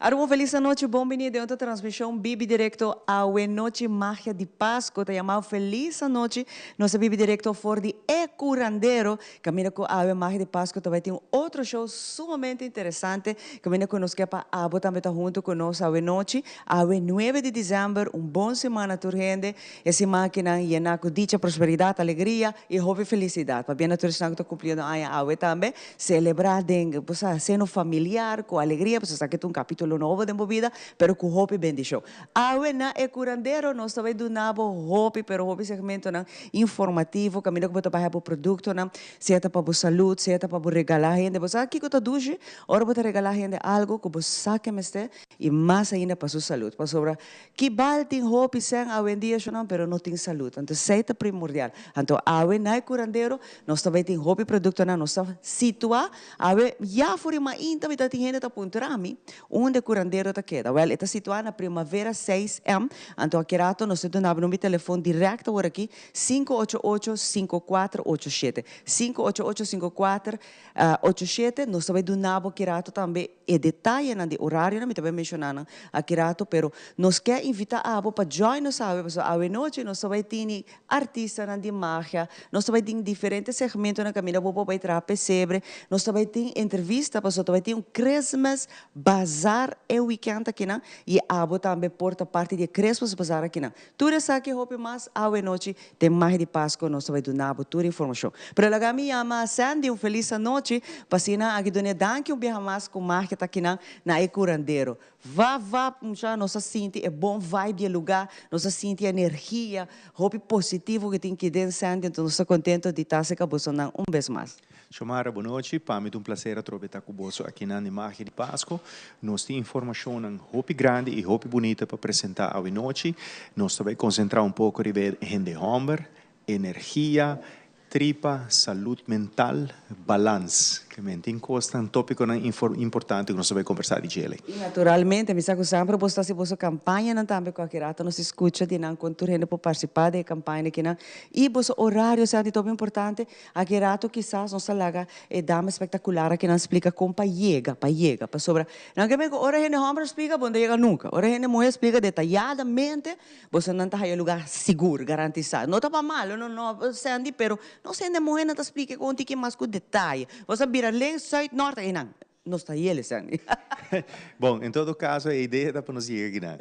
Aruba un felis anochi, bon bini den otro transmision Bibi Directo awe nochi magia di Pasco ta yamao felis anochi nos ta bibi directo for di E Curandero caminda cu awe magia di Pasco ta bay tin un otro show sumamente interesante caminda cu nos ke pa abo tambe ta hunto cu nos awe nochi awe nuebe di december un bon siman a tur hende e siman akinan yena cu dicha prosperidad alegria y hopi felicidad pabia na tur esnan cu ta cumpliendo aña awe tambe Selebrá den bo sa seno familiar ku alegria, pasobra esaki ta un kapítulo nobo den bo bida, pero ku hopi bendishon. Awe na E Curandero nos ta bai duna bo hopi, pero hopi segmentonan informativo kaminda ku bo ta bai haña bo produktonan, sea ta pa bo salud, sea ta pa bo regalá hende. Bo sa kiko ta dushi ora bo ta regalá hende algu ku bo sa ke mester i mas ainda pa su salud. Pasobra kibal tin hopi sèn awendia shonnan, pero no tin salud. Anto esei ta primordial. Anto awe na E Curandero Nos ta bay tin hopi productonan, nos ta situa, awe ya for di mainta mi ta tin hende ta puntra mi unda e curandero ta keda. Wel, e ta situa na Primavera seis M, anto aki rato nos ta duna bo number di telefon direct awor aki, sinku ocho ocho, sinku kuater ocho shete. Sinku ocho ocho, sinku kuater ocho shete, nos ta bay duna bo aki rato tambe e detayenan di orarionan, mi ta bay menciona nan aki rato, pero nos ke invita abo pa join nos awe, pasobra awe nochi nos ta bay tini Artistanan di magia, nos ta bai tin diferente segmentonan kaminda bo por bai traha pesebre, nos ta bai tin entrevista pasobra ta bai tin un Christmas Bazaar e weekend akinan y abo tambe por ta parti di e Christmas Bazaar akinan. Tur esaki hopi mas awe nochi den Magia di Pasco nos ta bai duna bo tur informacion. Pero laga mi yama Sandy un feliz anochi pa asina aki dun'e danki un biaha mas cu magia ta akinan na e curandero. Va va mucha nos a sinti e bon vibe di e lugar, nos a sinti e energia hopi positivo cu tin ki den Sandy, enton nos ta contento di ta acerca bosonan un bes mas. Xiomara, bo nochi. Pa mi ta un placer atrobe ta cu boso akinan di Magia di Pasco. Nos tin informacionnan hopi grandi y hopi bunita pa presenta awe nochi. Nos ta bay concentra un poco riba e hende homber, energia, Tripa, salud mental, balans. Ke men tin kosnan, topikonan importante ku nos ta bai kombersá di djele. I naturalmente mi sa ku semper boso ta hasi boso kampañanan tambe kualke rato nos skucha di nan kon tur hende por partisipá den e kampaña akinan. I boso orario sa di topi importante. Aki rato kisas nos ta laga e dama espektakular akinan splika kon pa yega, pa yega. Pasobra nan ke men ku ora hende hòmber splika bo no ta yega nunka. Ora hende muhé splika detayadamente Bosonan ta haya lugar sigur, garantisa. No ta pa malo, no, no, Sandy, pero nos hende muhernan ta splika con un tiki mas cu detaye. Boso a bira links, zuid, nort, eynan. Nos ta yele, Sandy. Bon, en todo caso e idea ta pa nos yega akinan.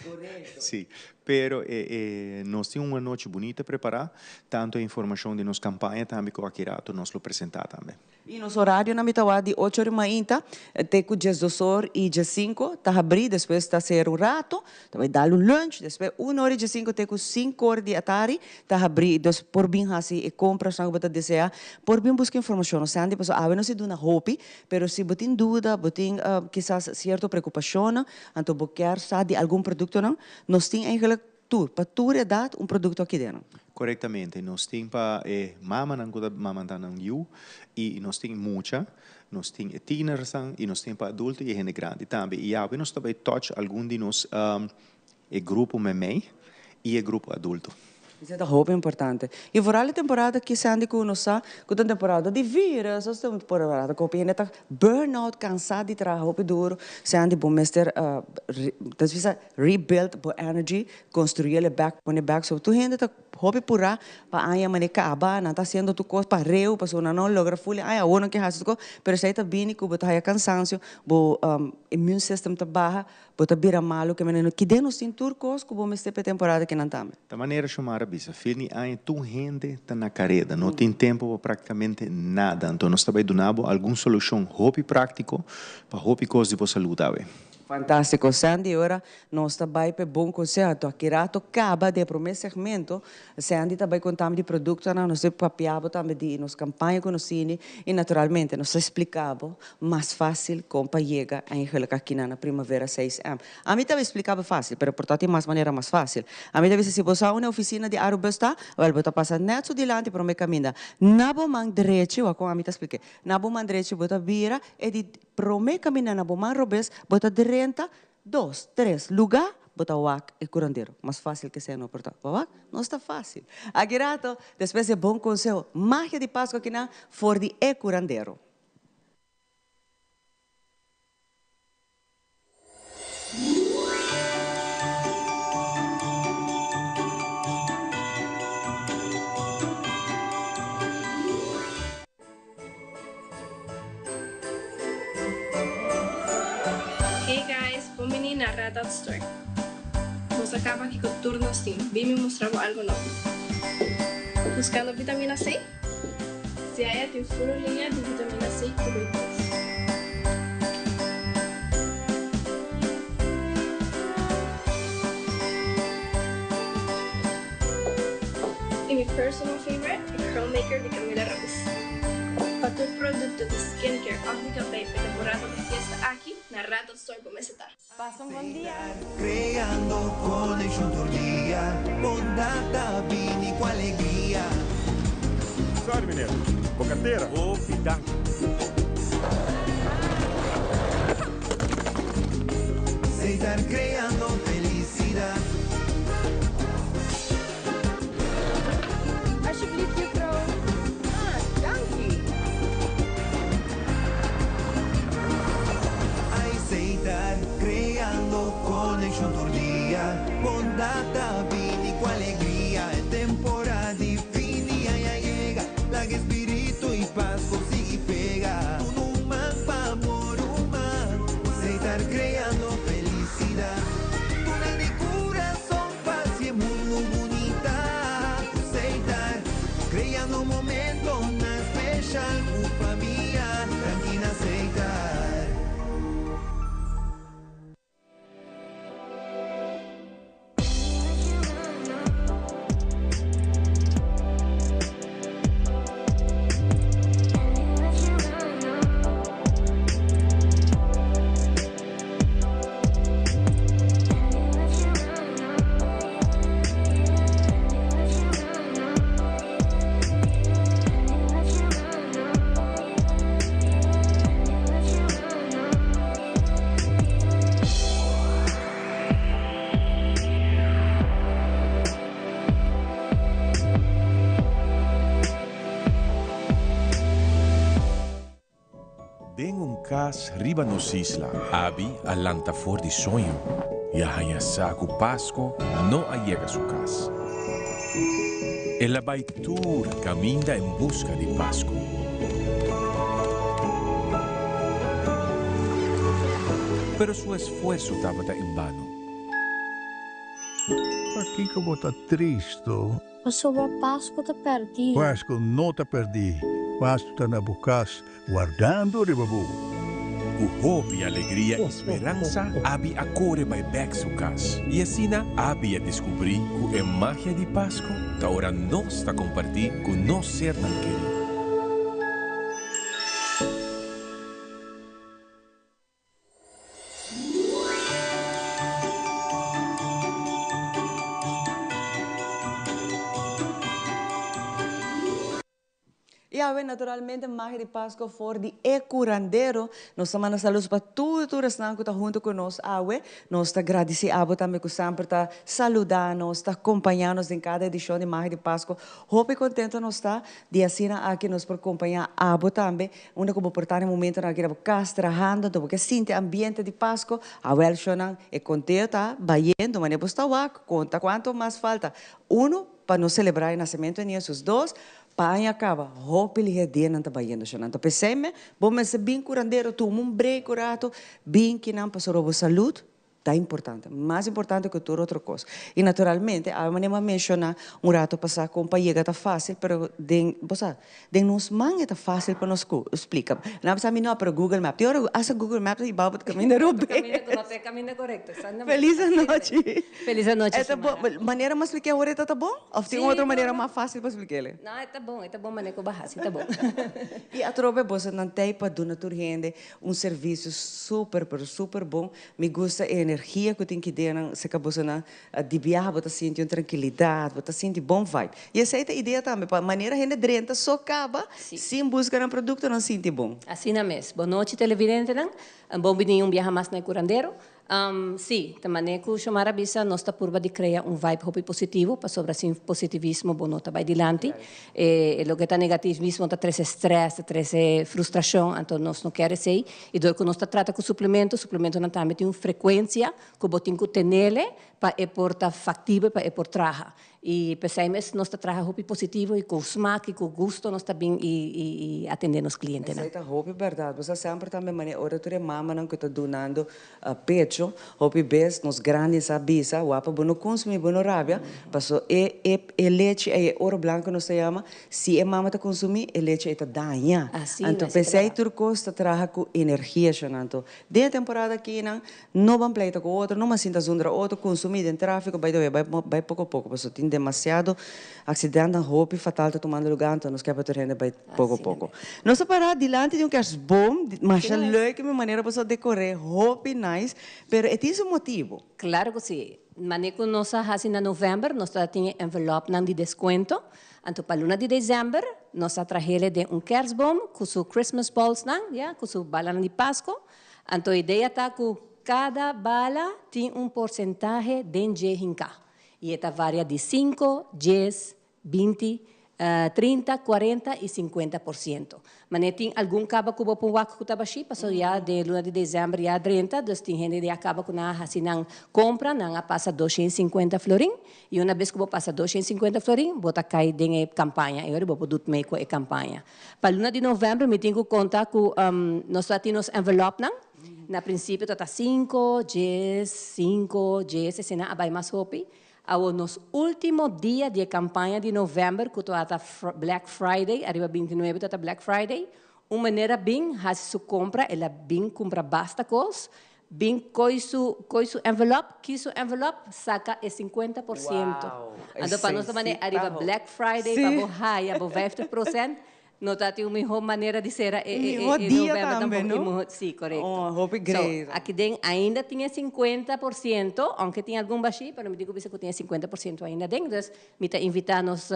Corecto. Si, pero e, e, nos tin un anochi bunita prepara, tanto e informacion di nos campaña tambe cu aki rato nos lo presenta tambe. I nos orarionan mi ta wak di ocho ora mainta te ku diesdos or i diessinko ta habrí, despues ta sera un rato, ta bai dal un lunch, despues un ora i diessinko te ku sinku or di atardi ta habrí. Dus por bin hasi e komprasnan ku bo ta deseá, por bin buska informashon. Nos Sandy, pasobra awe nos a duna hopi, pero si bo tin duda, bo tin kisas sierto preokupashonnan, anto bo kier sa di algun produktonan, nos tin eigenlijk Tur, pa tur edat un produkto aki den. Korektamente, nos tin pa e mamanan ku ta mamantá nan yu i nos tin mucha, nos tin e tienersnan i nos tin pa adulto i e hende grandi tambe. I awe nos ta bai touch algun di nos e grupo memey i e grupo adulto. Esei ta hopi importante. I vooral e temporada aki Sandy ku nos sa ku ta un temporada di virus, nos ta un temporada ku hopi hende ta burnout, kansa di traha hopi duru. Sandy bo mester ta bisa Rebuild bo energy, construyel e bek, pone bek. So tur hende ta hopi purá pa aña manera kaba, nan ta haciendo tur cos pa reu, pasobra nan no logra ful e aña, awor nan ke haci tur cos, pero esei ta bini cu bo ta haya cansancio, bo immune system ta baha, bo ta bira malo, ke manera kiden nos tin tur cos cu bo mester pa e temporada kinan tambe. Ta manera Xiomara bisa, fin di aña tur hende ta na careda, no tin tempo pa practicamente nada, anto nos ta bay duna bo algun solucion hopi practico pa hopi cos di bo salud awe. Fantástiko, Sandy. Ora nos ta bai p'e bon konseho. Anto aki rato kaba di e promé segmento, Sandy ta bai konta mi di produktonan, nos ta papia bo tambe di nos kampaña ku nos tini i naturalmente nos ta splika bo mas fásil kon pa yega eigenlijk akinan na Primavera seis M. Ami ta splika bo fásil, pero por ta tin mas manera mas fásil. Ami ta bisa si bo sa unda e ofisina di Arubus ta, wèl bo ta pasa nèt su dilanti promé kaminda. Na bo man drechi, wak kon ami ta splik'é, na bo man drechi bo ta bira e di Prome camina na bo man robes, bo ta drenta dos, tres luga, bo ta wak e curandero. Mas facil ke esei no por ta. Bo wak? No sta facil. Aki rato, despues di e bon conseho, magia di Pascua akinan for di e curandero. Red Dot Store. Bo sa caba kico tur nos tin, bin mi mustra bo algo nobo. Buscando vitamina C? Siaya tin full un liña di vitamina C cu ta bay proef. Y mi personal favorite, e Curl Maker di Camila Rose. Pa tur producto di skincare of di cabey pa e temporada di fiesta aki, na Red Dot Store bo mester ta. Pasa un bon dia. Creando conexion tur dia, bondad ta bini cu alegria. Sorry meneer, bo cartera. Hopi danki. Cesar creando felicidad. Alsjeblieft juffrouw. Ah, danki. Aceitar, creando conexion tur dia. Bondad ta bini cu alegria. E temporada di fin di aña yega. Laga e spirito y Pasco sigui pega. Duna un man pa bo ruman. Aceitar, creando felicidad. Duna di curason pa haci e mundo bunita. Aceitar, creando momentonan special cu famia. Danki na Aceitar. Den un kas riba nos isla. Abi a lanta for di soño i a haña sa ku Pasko no a yega su kas. El a bai tur kaminda en buska di Pasko. Pero su esfuerso tabata en bano. Pakiko bo ta tristo? Pasobra Pasku ta pèrdí. Pasku no ta pèrdí. Pasku ta na bo kas, wardando riba bo. Ku hopi alegria i speransa, Abi a kore bai bèk su kas. I asina Abi a deskubrí ku e magia di Pasku ta ora nos ta kompartí ku nos sernan kerí. Y awe naturalmente magia di Pasco for di e curandero. Nos ta manda saludos pa tur tur esnan cu ta hunto cu nos awe. Nos ta gradici abo tambe cu semper ta saluda nos, ta acompaña nos den cada edicion di Magia di Pasco. Hopi contento nos ta di asina aki nos por compaña abo tambe. Unda cu bo por ta na e momentonan aki na bo cas trahando, anto bo ke sinti ambiente di Pasco. Awel shownan e conteo ta bayendo, manera bo sta wak, conta cuanto mas falta. Uno, pa nos celebra e nacemento di Jesus. Dos, Pa aña kaba, hopi lihe dianan ta bayendo shon. Anto p'esei me, bo mester bin kurandero, tuma un break un rato, bin kinan pasobra bo salud ta importante, mas importante ku tur otro kos. I naturalmente, awe manera mi a menshoná un rato pasá kon pa yega ta fásil, pero den, bo sa, den nos man e ta fásil pa nos ku splika. Nan a bisa mi no, pero Google Map. Tin ora hasta Google Map ta hiba bo ta kaminda robes. Kaminda ku no ta e kaminda korekto, exactamente. Felis anochi. Felis anochi, E ta bo, Xiomara. manera mi a spliká awor e ta ta bon? Of tin Sí, otro no, manera no. mas fácil pa splik'é? No, e ta bon, e ta bon manera ku bo a hasi, ta bon. I atrobe boso nan tei pa duna tur hende un servisio super pero super bon. Mi gusta e energia ku tin kidenan serka bosonan di biaha bo ta sinti un trankilidat, bo ta sinti bon vibe. I esei ta idea tambe pa manera hende drenta so kaba sin buska nan produkto nan sinti bon. Asina mes. Bon nochi televidentenan. Bon bini un biaha mas na e Curandero. Sí, ta manera ku Xiomara a bisa, nos ta purba di krea un vibe hopi positivo, pasobra sin positivismo bo no ta bai dilanti. E loke ta negativismo ta trese strès, ta trese frustrashon, anto nos no kier esei. I dor ku nos ta trata ku suplemento, suplementonan tambe tin un frekuensia ku bo tin ku tenele pa e por ta factibel pa e por traha. Y p'esey mes nos ta traha hopi positivo y cu smaak y cu gusto nos ta bin y y atende nos clientenan. Esey ta hopi berdad. Bo sa semper tambe manera ora tur e mamanan cu ta dunando pecho, hopi bes nos grandi sa bisa, wapa bo no consumi, bo no rabia, paso e e e lechi ey, e oro blanco nos ta yama, si e mama ta consumi e lechi ey ta daña. Asina Anto esey ta p'esey berdad. tur cos ta traha cu energia shona. Anto den e temporada akinan No ban pleita ku otro, no ban sinta zundra otro, kunsumí den tráfiko, by the way, bai bai poko poko pasobra tin demasiado aksidentnan hopi fatal ta tumando lugá, anto nos ke pa tur hende bai poko poko. Nos ta pará dilanti di un kersboom, masha leuk mi manera boso a dekor'é, hopi nice, pero e tin su motibu. Claro ku si. Manera ku nos a hasi na novèmber, nos ta tin e envelòpnan di deskuento, anto pa luna di desèmber nos a trah'é den un kersboom ku su Christmas balls-nan, ya, ku su balanan di Pasko, Anto idea ta ku kada bala tin un porsentahe den dje hinká i e ta varia di sinku, djes, 20, 30, 40 i 50%. Manera tin algun kaba ku bo por wak ku ta bashí pasobra ya den luna di desèmber ya drenta, dus tin hende ya kaba ku nan a hasi nan kompra, nan a pasa 250 florin i una bes ku bo pasa 250 florin bo ta kai den e kampaña i ora bo por dut mee ku e kampaña. Pa luna di november mi tin cu conta cu nos ta tin nos envelopnan. Na principio ta ta cinco, djes, cinco, djes, esena a bay mas hopi. Awor nos ultimo dia di e campaña di november cu ta ta Black Friday, ariba 29 ta ta Black Friday, un meneer a bin haci su compra, el a bin cumpra basta cos, Bin koi su koi su envelop, ki su envelop, saka e 50%. Anto pa nos ta manera ariba Black Friday pa bo haya bo 50%, no ta tin un miho manera di sera e e e november tampoco. Si, korekto. So, aki den ainda tin e 50%, aunke tin algun bashi, pero mi tin ku bisa ku tin e 50% ainda den. Dus mi ta invita nos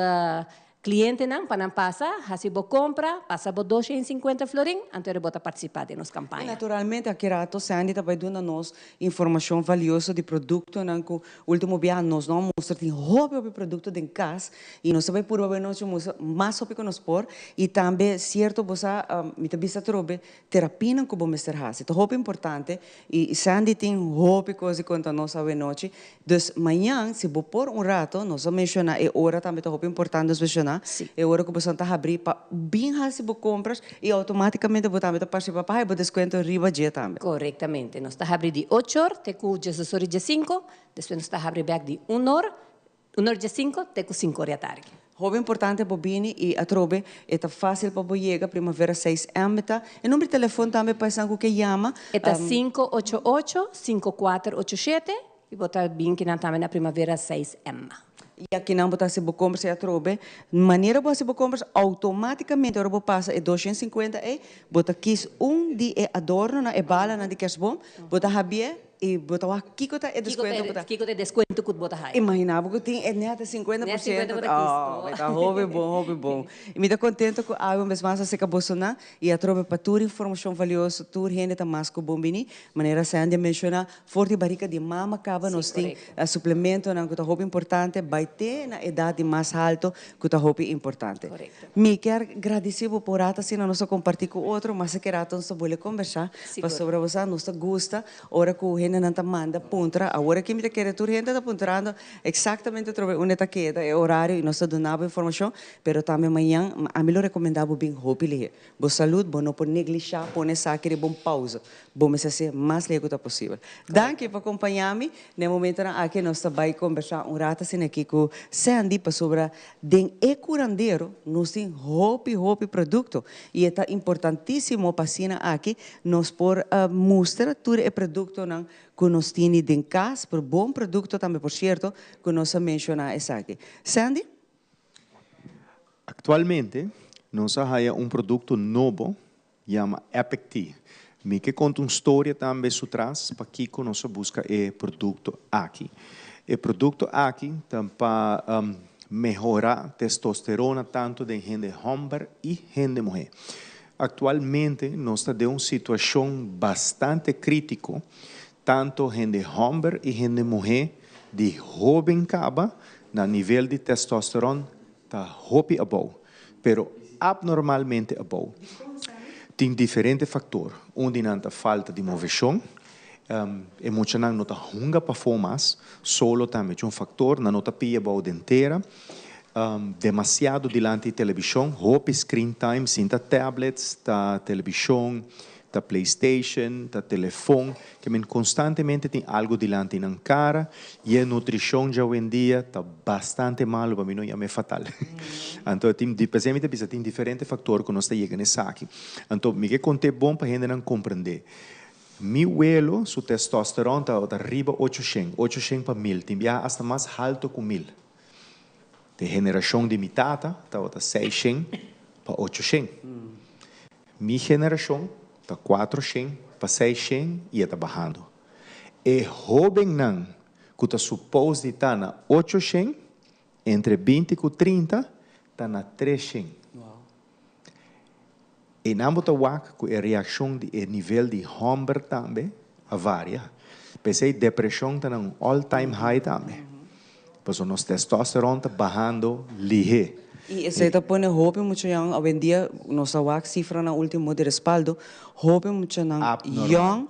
Clientenan pa nan pasa, haci bo compra, pasa bo 250 florin, anto bo ta participa den nos I campaña. naturalmente aki rato Sandy ta bai duna nos informacion valioso di productonan cu ultimo biaha nos no a mustra. Tin hopi hopi producto den cas y nos ta bai purba bai nochi mustra mas hopi cu nos por y tambe cierto bo sa mi ta bisa atrobe terapianan cu bo mester haci ta hopi importante y Sandy tin hopi cos di conta nos awe nochi. Dus mañan si bo por un rato, nos a menciona e ora tambe ta hopi importante nos menciona, e ora cu boso ta habri pa bin haci bo compras y automaticamente bo tambe ta participa pa haci bo descuento riba dje tambe. Correctamente. Nos ta habri di ocho or te cu diesdos or y diescinco, despues nos ta habri bek di un or, un or diescinco te cu cinco or di atardi. Hopi importante bo bini y atrobe e ta facil pa bo yega Primavera 6 M ta e number di telefon tambe pa esnan cu ke yama. E ta 588 5487 y bo ta bin kinan tambe na Primavera 6 M. Y akinan bo ta haci bo compras y atrobe manera bo haci bo compras automaticamente ora bo pasa e 250 ey bo ta kies un di e adornonan e balanan di kerstboom bo ta habié. I bo ta wak kiko ta e deskuento ku ta. Kiko ta e deskuento ku bo ta haya. Imaginá bo ku tin e nèt e 50%. Oh, e ta hopi bon, hopi bon. I mi ta kontento ku awe un bes mas a seka bosonan i atrobe pa tur informashon valioso, tur hende ta mas ku bon bini. Manera Sandy a menshoná, for di barika di mama kaba nos tin suplementonan ku ta hopi importante, bai te na edat di mas halto ku ta hopi importante. Mi kier gradisí bo por rato asina nos a kompartí ku otro, mas e ke rato nos ta bole kombersá, pasobra bo sa nos ta gusta Ora ku hendenan ta manda puntra, awor aki mi ta kere tur hende ta puntrando eksaktamente atrobe unda ta keda e orario i nos ta duna bo informashon, pero tambe mañan ami lo rekomendá bo bin hopi lihé. Bo salud bo no por neglishá pone esaki riba un pausa. Bo mester hasié mas lihé ku ta posibel. Danki pa kompañá mi. Na e momentonan aki nos ta bai kombersá un rato asina aki ku Sandy pasobra den e kurandero nos tin hopi hopi produkto i e ta importantísimo pa asina aki Nos por mustra tur e productonan cu nos tini den cas, pero bon producto tambe por cierto, cu nos a menciona esaki. Sandy? Actualmente nos a haya un producto nobo yama Epic Tea. Mi ke conta un storia tambe su tras pakico nos a busca e producto aki. E producto aki ta pa mehora testosterona tanto den hende homber y hende muhe. Actualmente nos ta den un situacion bastante critico, tanto hende homber y hende muhe di hoben caba na nivel di testosteron ta hopi abou, pero abnormalmente abou. Tin diferente factor, un di nan ta falta di movecion, E muchanan no ta hunga pafó mas, solo tambe ta un faktor, nan no ta pia bou den tera. Demasiado dilanti televishon, hopi screen time, sinta tablets, ta televishon, ta PlayStation, ta telefon, ke men konstantemente tin algu dilanti nan kara i e nutrishon djawendia ta bastante malu, pa mi no yam'é fatal. Anto tin, p'esei mi ta bisa tin diferente faktor ku nos ta yega na esaki. Anto mi ke kont'é bon pa hendenan komprendé. Mi welo su testosteron tabata riba 800, 800 pa 1000, tin biaha asta mas haltu ku 1000. De generashon di mi tata tabata 600 pa 800. Mi generashon ta 400 pa 600 i e ta bahando. E hóbennan ku ta supos di ta na 800, entre 20 ku 30, ta na 300. I nan bo ta wak ku e reakshon di e nivel di hòmber tambe a varia. P'esei depreshon ta na un all time high tambe. Pasobra nos testosteron ta bahando lihé. I esei ta pone hopi mucha yòn, awendia nos ta wak sifranan último di respaldo, hopi muchanan yòn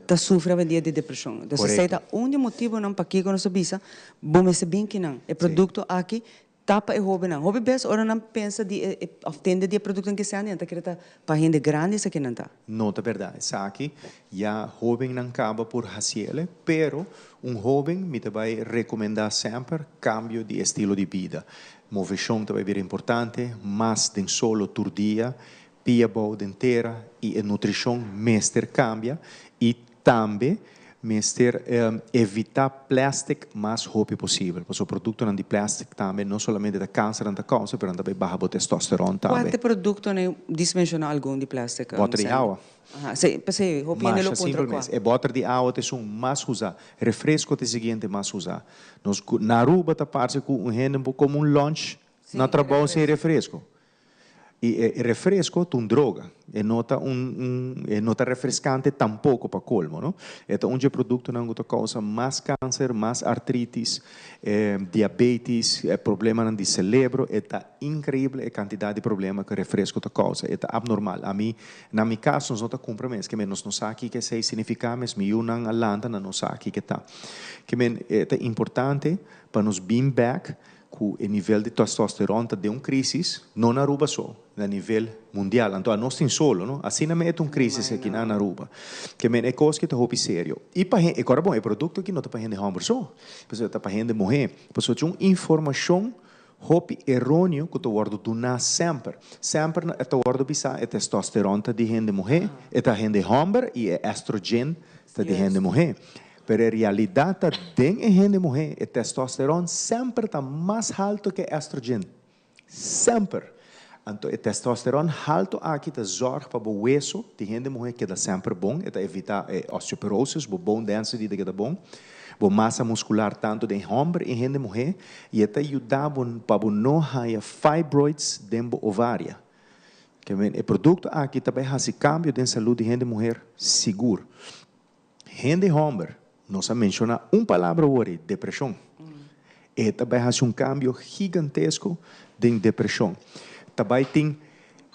ta sufri awendia di depreshon. Entonces esei ta un di e motibonan pakiko nos ta bisa bo mester bin kinan. E produkto aki Ta pa e hóbennan. Hopi bes ora nan pensa di e òf tende di e produktonan ke sean, nan ta kere ta pa hende grandi esaki nan ta. No ta bèrdat. Esaki ya hóbennan kaba por hasiel, pero un hóben mi ta bai rekomendá semper kambio di estilo di bida. Moveshon ta bai bira importante, mas den solo tur dia, pia bou den tera i e nutrishon mester kambia i tambe mester evitá plèstik mas hopi posibel, pasobra produktonan di plèstik tambe no solamente ta kanser nan ta kousa, pero nan ta bai baha bo testosteron Kua tambe. ta e produktonan? Dis menshoná algun di plèstik, Bòter di Sandy. awa. Aha, sí, p'esei hopi hende lo Masha puntra simpel kua. mes. E bòter di awa ta esun mas usá. Refresko ta e siguiente mas usá. Nos na Aruba ta parse ku un hende por kome un lunch na trabou sin refresko. I e refresco ta un droga, e no ta un un e no ta refrescante tampoco pa colmo no. E ta un dje productonan cu ta causa mas cancer, mas artritis, diabetis, problemanan di celebro, e ta increible e cantidad di problema cu refresco ta causa, e ta abnormal. Ami na mi cas nos no ta cumpra mes, ke men nos no sa kico esey significa mes, mi yunan a lanta nan no sa kico e ta. Ke men e ta importante pa nos bin bek ku e nivel di testosteron ta den un krisis, no na Aruba so, na nivel mundial. Anto anos tin solo, no? Asina men e ta un krisis aki na Aruba. Ke men e kos ki ta hopi serio. I pa hende, kòrda bon, e produkto aki no ta pa hende hòmber so, pasobra ta pa hende muhé. Pasobra tin un informashon hopi eróneo ku ta wòrdu duná semper. Semper e ta wòrdu bisá e testosteron ta di hende muhé, e ta hende hòmber i e estrogen ta di hende muhé. Pero e realidat ta den e hende muhé e testosteron semper ta mas halto ke estrogen. Semper! Anto e testosteron halto aki ta zorg pa bo weso di hende muhé keda semper bon, e ta evita e osteoporosis, bo bone density ta keda bon, bo masa muskular tanto den hòmber i hende muhé, i e ta yuda bo pa bo no haña fibroids den bo ovaria. Ke men e produkto aki ta bai hasi kambio den salud di hende muher sigur. Hende hòmber, nos a menshoná un palabra awor ei, depreshon. E ta bai hasi un kambio gigantesko den depreshon. Ta bai tin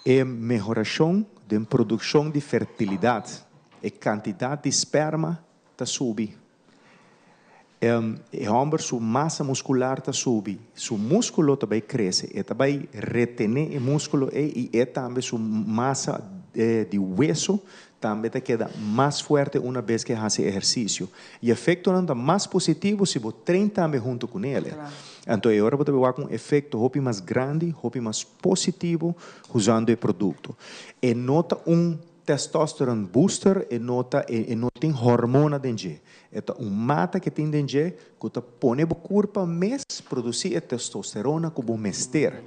e mehorashon den produkshon di fertilidat. E kantidat di sperma ta subi. E hòmber su masa muskular ta subi, su múskulo ta bai krese, e ta bai retené e múskulo ei i e tambe su masa di weso tambe ta keda mas fuerte una bes ku e hasi ehersisio. E efektonan ta mas positivo si bo train tambe huntu kuné. Anto e ora bo ta bai wak un efekto hopi mas grandi, hopi mas positivo usando e produkto. E no ta un Testosteron booster e no ta e no tin hormona den dje. E ta un mata ke tin den dje ku ta pone bo kurpa mes produsí e testosterona ku bo mester.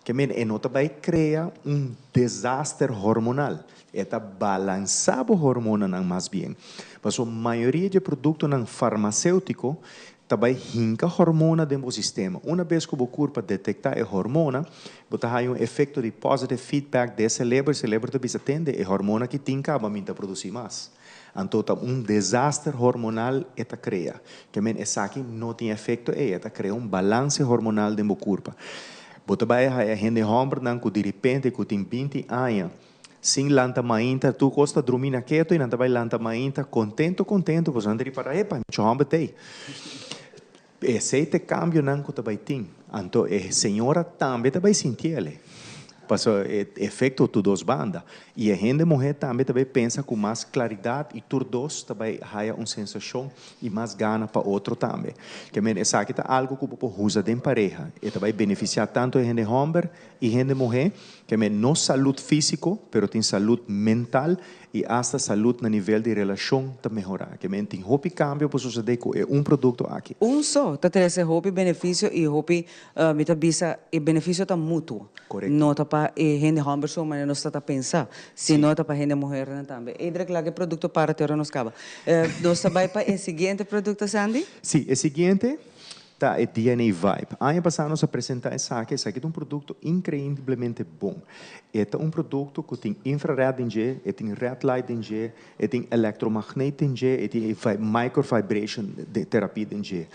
Ke men e no ta bai krea un desaster hormonal. E ta balansá bo hormonanan mas bien. Pasobra mayoria dje produktonan farmaseutiko ta bai hinka hormona den bo sistema. Una bes ku bo kurpa detektá e hormona, bo ta haña un efekto di positive feedback den e seleber, e seleber ta bisa, Tende, e hormona ki tin kaba mi ta produsí mas. Anto ta un desaster hormonal e ta krea. Ke men esaki no tin efekto ei, e ta krea un balanse hormonal den bo kurpa. Bo ta bai haña hende hòmbernan ku diripente ku tin 20 aña. Sin lanta mainta, tur kos ta drumi na keto i nan ta bai lanta mainta kontento kontento pasobra nan ta ripará, epa, mi hòmber t'ei. Esei ta e kambionan ku ta bai tin. Anto e señora tambe ta bai sinti el. Pasobra e efekto tur dos banda. I e hende muhé tambe ta bai pensa ku mas klaridat i tur dos ta bai haya un sensashon i mas gana pa otro tambe. Ke men esaki ta algu ku bo por usa den pareha. E ta bai benefisiá tantu e hende hòmber i hende muhé. Ke men no salud físiko, pero tin salud mental i asta salud na nivel di relashon ta mehorá. Ke men tin hopi kambio por sosodé ku e un produkto aki. Un so ta trese hopi benefisio i hopi, mi ta bisa e benefisio ta mutuo. Korekto. No ta pa e hende hòmber so manera nos ta ta pensa, sino ta pa hende muhernan tambe. Edric, laga e produkto para te ora nos kaba. Nos ta bai pa e siguiente produkto, Sandy? Sí, e siguiente ta e DNA Vibe. Aña pasá nos a presentá esaki. Esaki ta un produkto inkreiblemente bon. E ta un produkto ku tin infrared den dje, e tin red light den dje, e tin elektromagneet den dje, e tin e microvibration terapie den dje.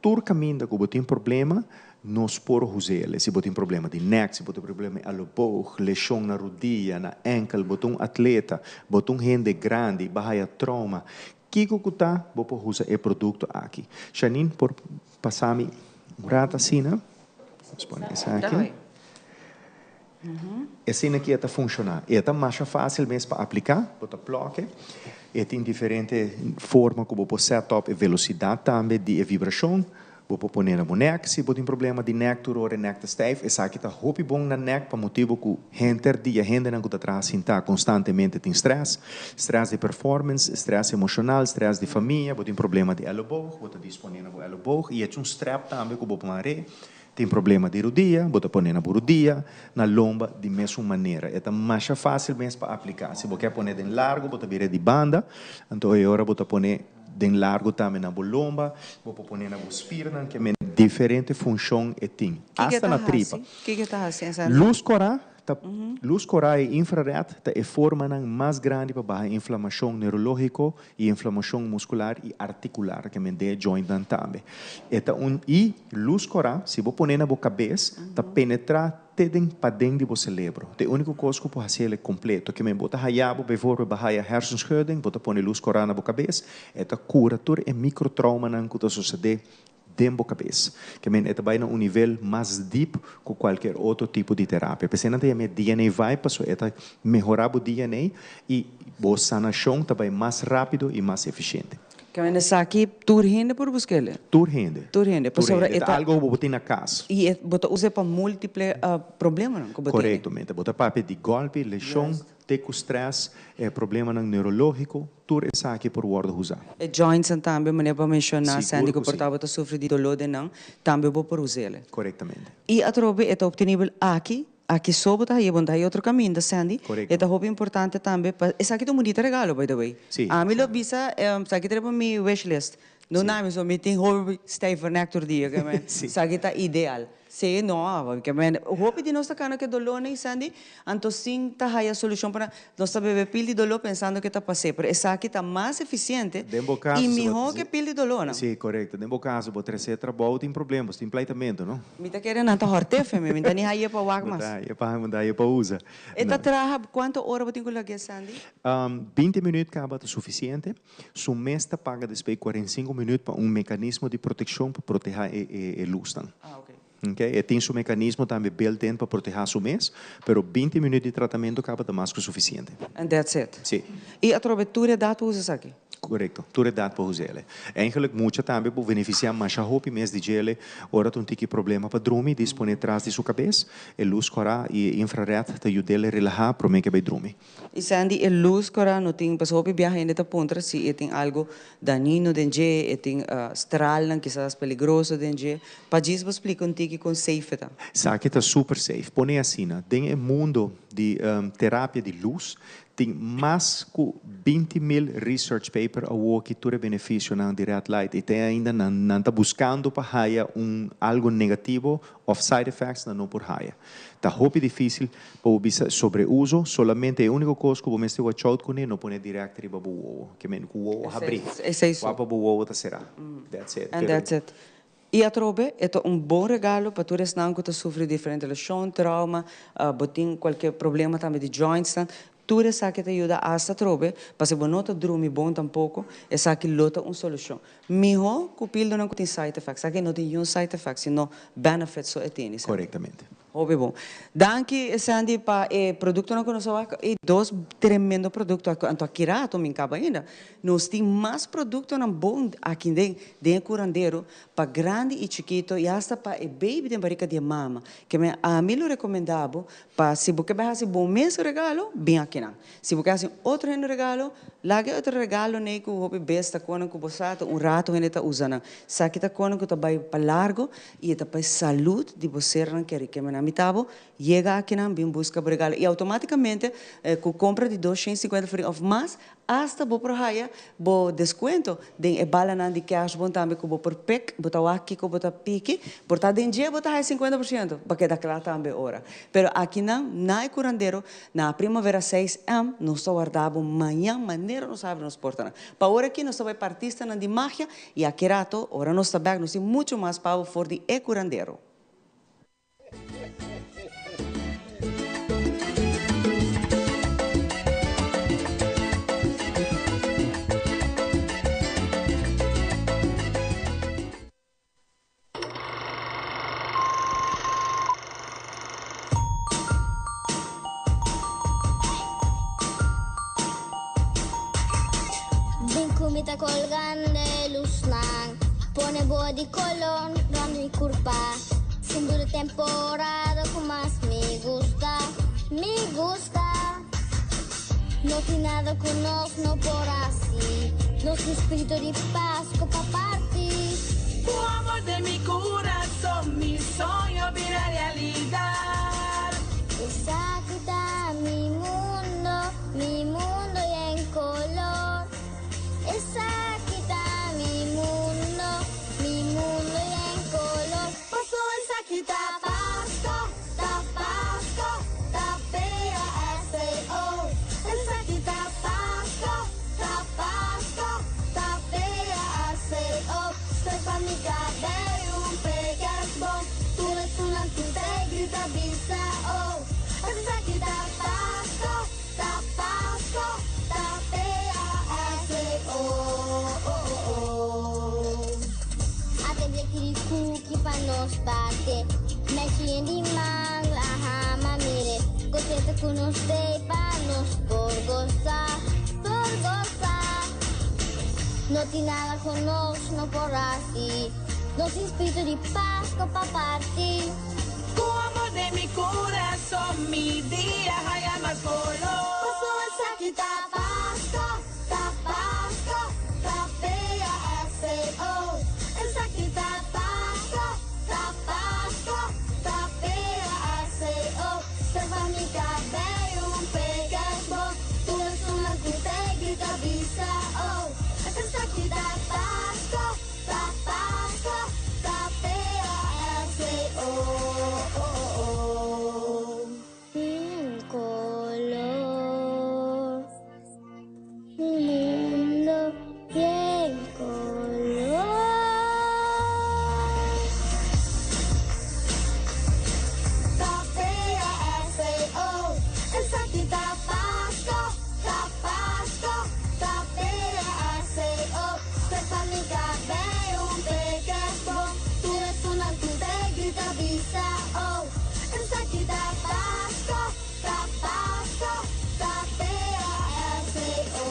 Tur kaminda ku bo tin problema, nos por huz'el. Si bo tin problema di nek, si bo tin problema di elleboog, leshon na rudia, na enkel, bo ta un atleta, bo ta un hende grandi, bo a haya trauma, kiko ku ta, bo por huza e produkto aki. Shanine por pasa mi un rato asina. Nos pone esaki. Esina aki e ta funshoná. E ta masha fásil mes pa apliká, bo ta plòke. E tin diferente forma ku bo por sèt òp e velosidat tambe di e vibrashon. Bo por pone na bo nèk si bo tin problema di nèk, tur ora e nèk ta stijf. Esaki ta hopi bon na nèk pa motibu ku henter dia hendenan ku ta traha sintá konstantemente tin strès, strès di performance, strès emoshonal, strès di famia, bo tin problema di èleboog, bo ta disponé na bo èleboog i e un strèp tambe ku bo por mar'é. Tin problema di rudia, bo ta pone na bo rudia, na lomba di mesun manera. E ta masha fásil mes pa apliká. Si bo ke pone den largu, bo ta bira di banda, anto e ora bo ta pone den largu tambe na bo lomba, bo por pone na bo spiernan, ke men diferente funshon e tin, Kiko e asta ta na tripa. hasi? Kiko e ta hasi, Sandy? Lus kòrá ta Lus kòrá i infrared ta e formanan mas grandi pa baha inflamashon neurológiko i inflamashon muskular i artikular, ke men den e jointnan tambe. E ta un i lus kòrá, si bo pone na bo kabes, ta penetrá te den paden di bo selebro. Ta e úniko kos ku por hasi el kompleto. Ke men bo ta haya bo, bijvoorbeeld bo haya hersenschudding, bo ta pone lus kòrá na bo kabes, e ta kura tur e mikrotraumanan ku ta sosodé den bo kabes. Ke men e ta bai na un nivel mas dip ku kualkier otro tipo di terapia. P'esei nan ta yama e DNA Vibe pasobra e ta mehorá bo DNA i bo sanashon ta bai mas rápido i mas efisiente. Ke men esaki tur hende por busk'el? Tur hende. Tur hende. Tur Pasobra hende. e Ta ta. algo ku bo por tin na kas. I e bo ta us'é pa múltiple problemanan ku bo tene. Korektomente. Bo ta papia di gòlpi, leshon, te ku strès, problemanan neurológiko. Tur esaki por wòrdu usá. E jointsnan tambe, manera bo a menshoná, Sandy, Sigur ku ku por sí. tabata sufri di doló den nan, tambe bo por us'el. Korektamente. I atrobe e ta optenibel aki, aki so bo ta haye, bo no ta haye otro kaminda, Sandy. Korekto. E ta hopi importante tambe pa, esaki ta un bunita regalo, by the way. Sí, Ami lo sí. bisa, esaki ta riba mi wishlist. No Sí. na mi so, mi tin hopi stijvernek tur dia, ke men. Sí. Esaki ta ideal. Sí, no, ke men, hopi di nos ta kana ku e dolónan, Sandy, anto sin ta haya solushon pa nan. Nos ta bebe pil di doló pensando ke ta pas'é, pero esaki ta mas efisiente Den bo kaso i si bo mihó ke pil di dolónan. Sí, korekto. Den bo kaso bo tresé trabou tin problema, bo tin pleitamentu, no? Mi ta kere nan ta hòrt'é fe mi, mi ta ni haye pa wak Bo mas. ta haye pa, bo ta haye pa usa. E ta No. traha kuantu ora bo tin ku lag'é, Sandy? 20 minüt kaba ta sufisiente. Su mes ta paga despues 45 minüt pa un mekanismo di protekshon pa protehá e e lusnan. Ah, ok. Ok, e tin su mekanismo tambe built in pa protehá su mes, pero 20 minüt di tratamentu kaba ta mas ku sufisiente. And that's it. Sí. I atrobe tur edat por usa esaki? Korekto, tur edat por usa ele. Eigenlijk mucha tambe por benefisiá masha hopi mes di djele ora ta un tiki problema pa drumi, disponé tras di su kabes, e lus kòrá i e infrared ta yud'el relahá promé ke bai drumi. I Sandy, e lus kòrá no tin, pasobra hopi biaha hende ta puntra si e tin algu dañino den dje, e tin stralnan kisas peligroso den dje. Pa djis bo splika un tiki kon safe e ta. Esaki ta super safe. Pone asina, den e mundo di terapia di lus tin mas ku 20.000 research paper awor ki tur e beneficionan di red light i te ainda nan nan ta buscando pa haya un algo negativo of side effects nan no por haya. Ta hopi dificil pa bo bisa sobre uso, solamente e unico cos cu bo mester watch out cune no pone direct riba bo wowo, ke men cu wowo habri, Esei so. wak pa bo wowo ta cera. That's it. And Pero that's it. I atrobe e ta un bon regalo pa tur esnan cu ta sufri diferente lesion, trauma, bo tin cualkier problema tambe di jointsnan. Tur esaki ta yuda hasta atrobe, pa si bo no ta drumi bon tampoco, esaki lo ta un solucion. Miho cu pildonan cu tin side effects. Esaki no tin niun side effects, sino benefits so e tene. Correctamente. Hopi bon. Danki Sandy pa e productonan cu nos a wak. E dos tremendo producto aki. Anto aki rato mi caba ainda. Nos tin mas productonan bon aki den den e curandero pa grandi y chikito y hasta pa e baby den barica di e mama. Ke men ami lo recomenda bo pa si bo ke bai haci bo mes regalo, bin akinan. Si bo ke haci otro hende regalo, laga e otro regalo nei cu hopi bes ta conan cu bo sa ta un rato hende ta usa nan. Esaki ta conan cu ta bai pa largo y e ta pa e salud di bo sernan keri. Ke men ami ta bo yega akinan bin busca bo regalo y automaticamente cu compra di 250 florin of mas Asta bo por haya bo descuento den e balanan di cashbon tambe cu bo por pick, bo ta wak kico bo ta piki, por ta den dje bo ta haya 50%, pa keda cla tambe ora. Pero akinan na e curandero, na Primavera 6M, nos ta warda bo mañan manera nos habri nos portanan. Pa ora aki nos ta bay pa artistanan di magia y aki rato ora nos ta bek nos tin mucho mas pa bo for di e curandero. Bin ku mi ta kolgando e lusnan. Pone bo di kolor rond mi kurpa. Sin duda temporada ku mas mi gusta, mi gusta. No tin nada ku nos no por hasi. Nos tin spiritu di Pasko pa parti. Ku amor den mi kurason mi soño bira realidat. Esaki ta mi mundo, mi mundo yen kolor. Esaki ta mi mundo, mi mundo yen kolor. Paso esaki ta Pasko, ta Pasko, ta P-A-S-C-O. Esaki ta Pasko, ta Pasko, ta P-A-S-C-O. Strek pa mi kabei un pekesbom, tur esunnan ku te grita bisa oh. Esaki ta Pasko, ta Pasko, ta P-A-S-C-O. Ate bleki di kuki pa nos bate. Mechi yen di mangla, aha, ma mire. Contento cu nos tey pa nos por goza, por goza. No tin nada cu nos no por haci. Nos tin spiritu di Pasco pa parti. Cu amor den mi curason mi dia haya mas color. Paso esaki ta Pasco, ta Pasco, ta P-A-S-C-O. Esaki ta Pasco, ta Pasco, ta P-A-S-C-O. Strek mi cabey un pekesbom, tur esunnan cu te grita bisa oh. Esaki ta Pasco, ta Pasco, ta P-A-S-C-O. En color, mi mundo yen color. Ta P-A-S-C-O. Esaki ta Pasco, ta Pasco, ta P-A-S-C-O. Strek pa mi cabey un pekesbom, tur esunnan cu te grita bisa oh. Esaki ta Pasco, ta Pasco, ta P-A-S-C-O.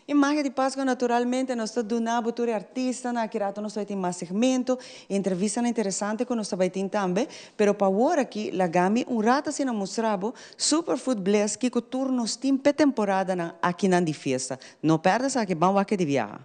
E magia di Pasco naturalmente nos ta duna bo tur e artistanan, aki rato nos ta bay tin mas segmento, entrevistanan interesante cu nos ta bay tin tambe, pero pa awor aki laga mi un rato asina mustra bo Superfood Bliss kico tur nos tin p'e temporadanan akinan di fiesta. No perde esaki, ban wak e di biaha.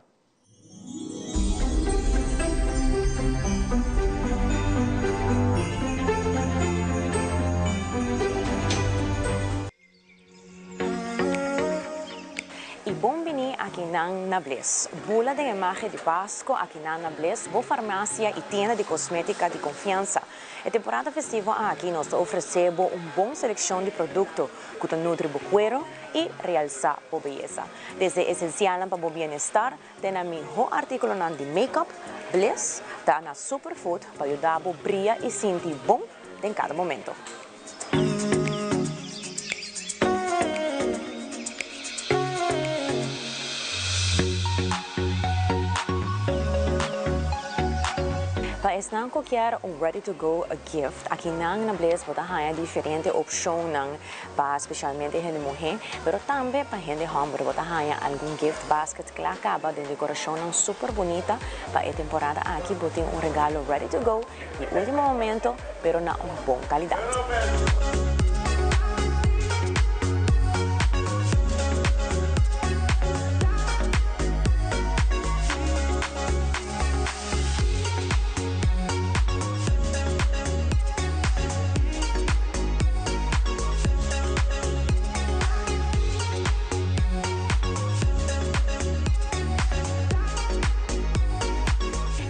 Y bon bini. akinan na Bliss. Bula den e magia di Pasco akinan na Bliss, bo farmacia y tienda di cosmetica di confiansa. E temporada festivo aki nos ta ofrece bo un bon seleccion di producto cu ta nutri bo cuero y realsa bo beyesa. Desde esencialnan pa bo bienestar te na miho articulonan di make-up, Bliss ta na Superfood pa yuda bo bria y sinti bon den cada momento. Pa esnan ku kier un ready to go gift, akinan na Bliss bo ta haña diferente opshonnan pa spesialmente hende muhé, pero tambe pa hende hòmber bo ta haña algun gift basket kla kaba den dekorashonnan super bunita. Pa e temporada aki bo tin un regalo ready to go Di ultimo momento, pero na un bon calidad.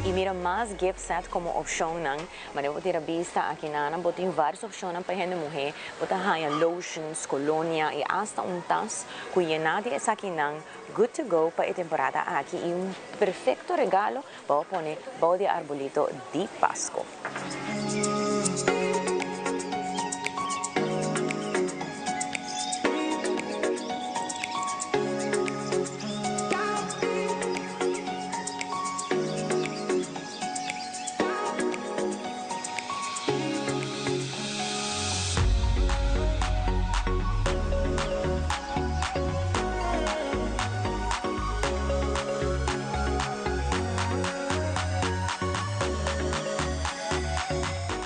Y mira mas gift set komo opshonnan. Manera bo tira bista aki nan bo tin vários opshonnan pa hende muhé. Bo ta haña lotions, kolonia i asta un tas ku yená di esakinan good to go pa e temporada aki i un perfekto regalo pa bo pone bou di e arbolito di Pasko.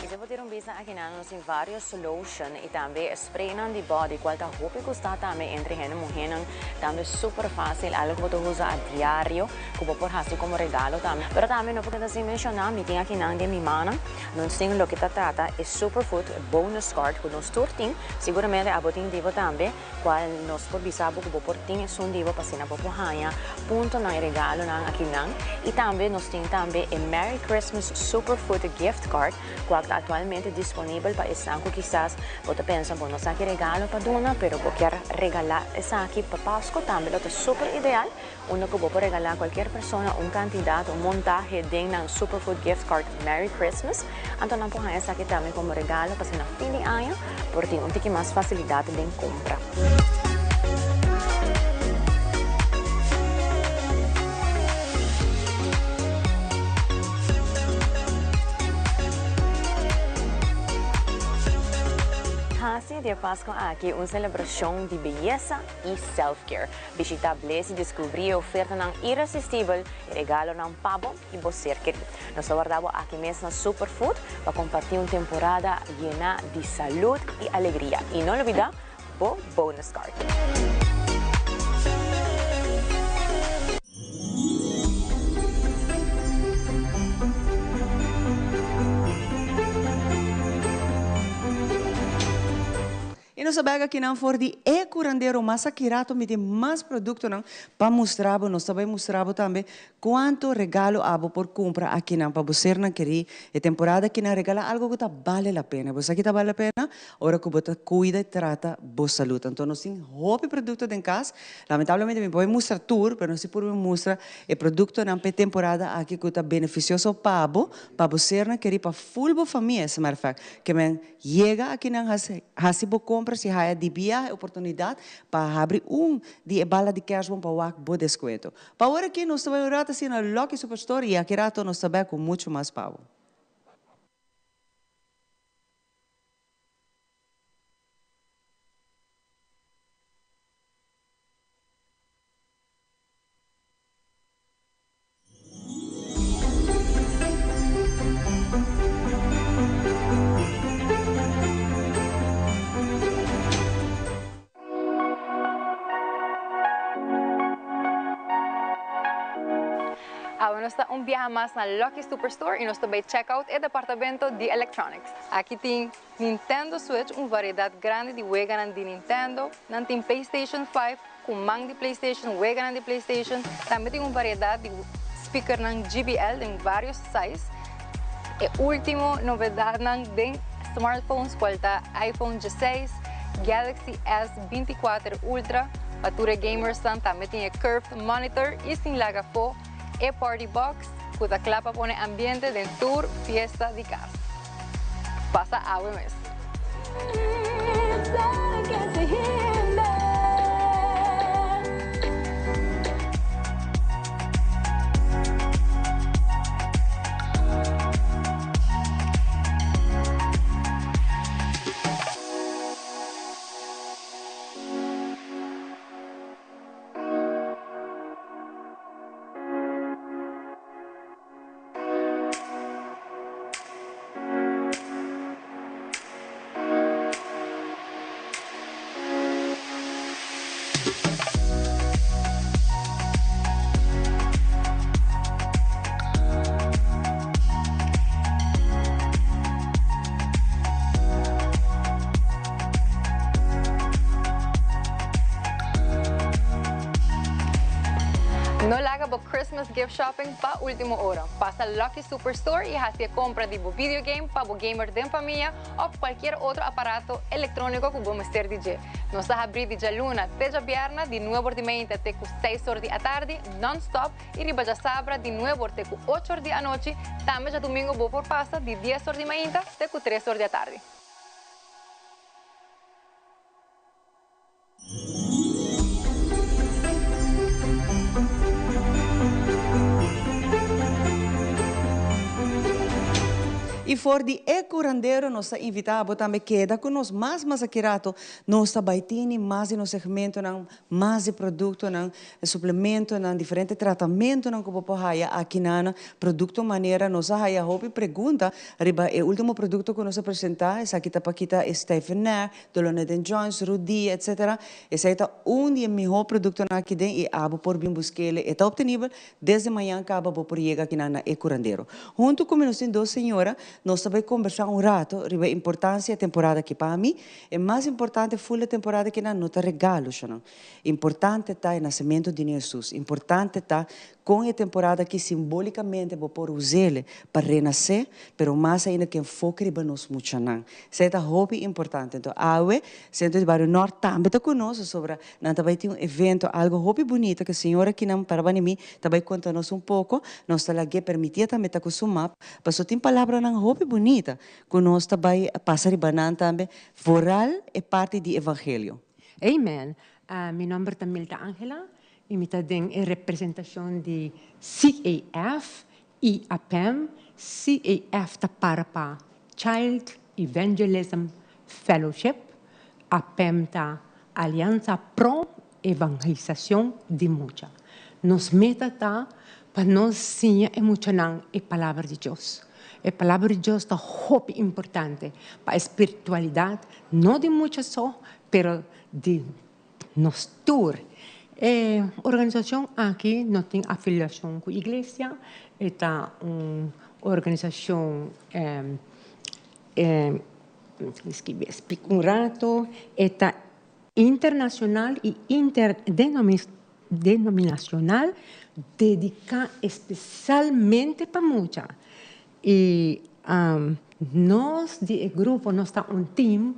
Y si bo tira un bista aki nan nos tin varios lotion y tambe spraynan di body cual ta hopi gusta tambe entre hende muhenan tambe super facil algo cu bo ta usa a diario. Ku bo por hasi komo regalo tambe. Pero tambe no por keda sin menshoná, mi tin akinan den mi mannan, nos tin loke ta trata e Superfood Bonus Card ku nos tur tin. Siguramente abo tin di bo tambe, kual nos por bisa bo ku bo por tin esun di bo pa asina bo por haña puntonan i regalonan akinan. I tambe nos tin tambe e Merry Christmas Superfood Gift Card kual ta aktualmente disponibel pa esnan ku kisas bo ta pensa bo no sa ki regalo pa duna pero bo kier regalá esaki pa Pasku tambe lo ta super ideal. Unda ku bo por regalá kualkier persona un kantidat, un montahe den nan Superfood Gift Card Merry Christmas, anto nan por haña esaki tambe komo regalo pa asina fin di aña por tin un tiki mas fasilidat den kompra. Hasi di e Pasku aki un selebrashon di beyesa i self-care. Bishita Bliss i descubri e ofertanan irresistibel i regalonan pa bo i bo ser kerí. Nos ta warda bo aki mes na Superfood pa comparti un temporada yena di salud i alegria. I no lubida bo bonus card. I nos a bèk akinan for di e kurandero mas aki rato mi tin mas produktonan pa mustra bo. Nos ta bai mustra bo tambe kuantu regalo abo por kumpra akinan pa bo sernan kerí. E temporada akinan regala algu ku ta bale la pena. Bo sa ki ta bale la pena? Ora ku bo ta kuida i trata bo salud. Anto nos tin hopi produkto den kas. Lamentablemente mi por bai mustra tur, pero nos si por bai mustra e produktonan pa e temporada aki ku ta benefisioso pa bo, pa bo sernan kerí, pa ful bo famia as a matter of fact. Ke men Yega akinan hasi bo kompras i haya di biaha e oportunidat pa habri un di e bala di kersboom pa wak bo deskuento. Pa awor aki nos ta bai un rato asina na Lucky Superstore i aki rato nos ta bek ku muchu mas pa bo. Awe nos ta un biaha mas na Lucky Superstore y nos ta bay check out e departamento di electronics. Aki tin Nintendo Switch, un variedad grandi di weganan di Nintendo. Nan tin PlayStation 5. ku man di PlayStation, weganan di PlayStation. Tambe tin un variedat di speakernan JBL den vários size. E último novedadnan den smartphones kual ta iPhone 16, Galaxy S 24 Ultra. Pa tur e gamersnan tambe tin e curved monitor i sin laga afó e party box ku ta kla pa pone ambiente den tur fiesta di kas. Pasa awe mes. No laga bo Christmas gift shopping pa ultimo ora. Pasa Lucky Superstore y haci e compra di bo video game pa bo gamer den famia of cualkier otro aparato electronico cu bo mester di dje. Nos ta habri di djaluna te djabierna di nuebor di meinta te cu seis or di atardi non-stop y riba djasabra di nuebor te cu ocho or di anochi. Tambe djadumingo bo por pasa di dies or di mainta te cu tres or di atardi. Y for di e curandero nos ta invita bo tambe keda cu nos mas mas aki rato nos ta bay tini mas di nos segmentonan, mas di productonan, suplementonan, diferente tratamentonan cu bo por haya aki nan producto manera nos a haya hopi pregunta riba e ultimo producto cu nos a presenta esaki ta pa kita e stijvenaar, Dolónan den joints, rudia, etc. Esei ta un di e mihó produktonan aki den i abo por bin busk'el. E ta optenibel desde mañan kaba bo por yega akinan na e kurandero. Huntu ku mi nos tin dos señora, nos ta bai kombersá un rato riba e importansia e temporada aki. Pa mi, e mas importante ful e temporada akinan no ta regalo, shonan. Importante ta e nasementu di Niño Hesus. Importante ta Kon e temporada aki simbolikamente bo por us'el pa renasé, pero mas ainda ku enfoke riba nos muchanan. Esei ta hopi importante. Enton awe Sentro di Bario Nort tambe ta ku nos pasobra nan ta bai tin un evento, algo hopi bunita ku señor akinan para bani mi ta bai konta nos un poko. Nos ta lag'é permitié tambe ta ku su map pasobra tin palabranan hopi bunita ku nos ta bai pasa riba nan tambe, vooral e parti di evangelio. Amen. Mi nomber ta Milta Angela I mi ta den e representashon di CAF i APEM. CAF ta para pa Child Evangelism Fellowship, APEM ta Aliansa Pro Evangelisashon di Mucha. Nos meta ta pa nos siña e muchanan e Palabra di Dios. E Palabra di Dios ta hopi importante pa e spiritualidat, no di mucha so, pero di Nos tur. E organisashon aki no tin afiliashon ku iglesia, e ta un organisashon splika un rato, e ta internashonal i interdenominashonal dediká espesialmente pa mucha. I nos di e grupo nos ta un tim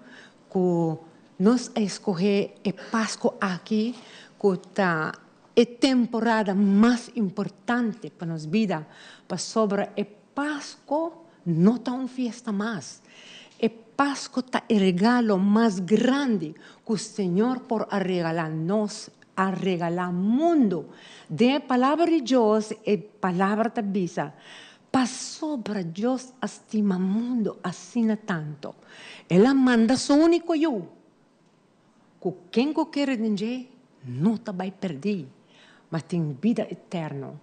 Ku nos a eskohé e Pasko aki ku ta e temporada mas importante pa nos bida, pasobra e Pasko no ta un fiesta mas. E Pasko ta e regalo mas grandi ku Señor por a regalá nos, a regalá mundu. Den e Palabra di Dios e Palabra ta bisa, Pasobra Dios a stima mundu asina tantu, El a manda Su úniko Yu, ku ken ku kere den dje no ta bai pèrdí, ma tin bida eterno.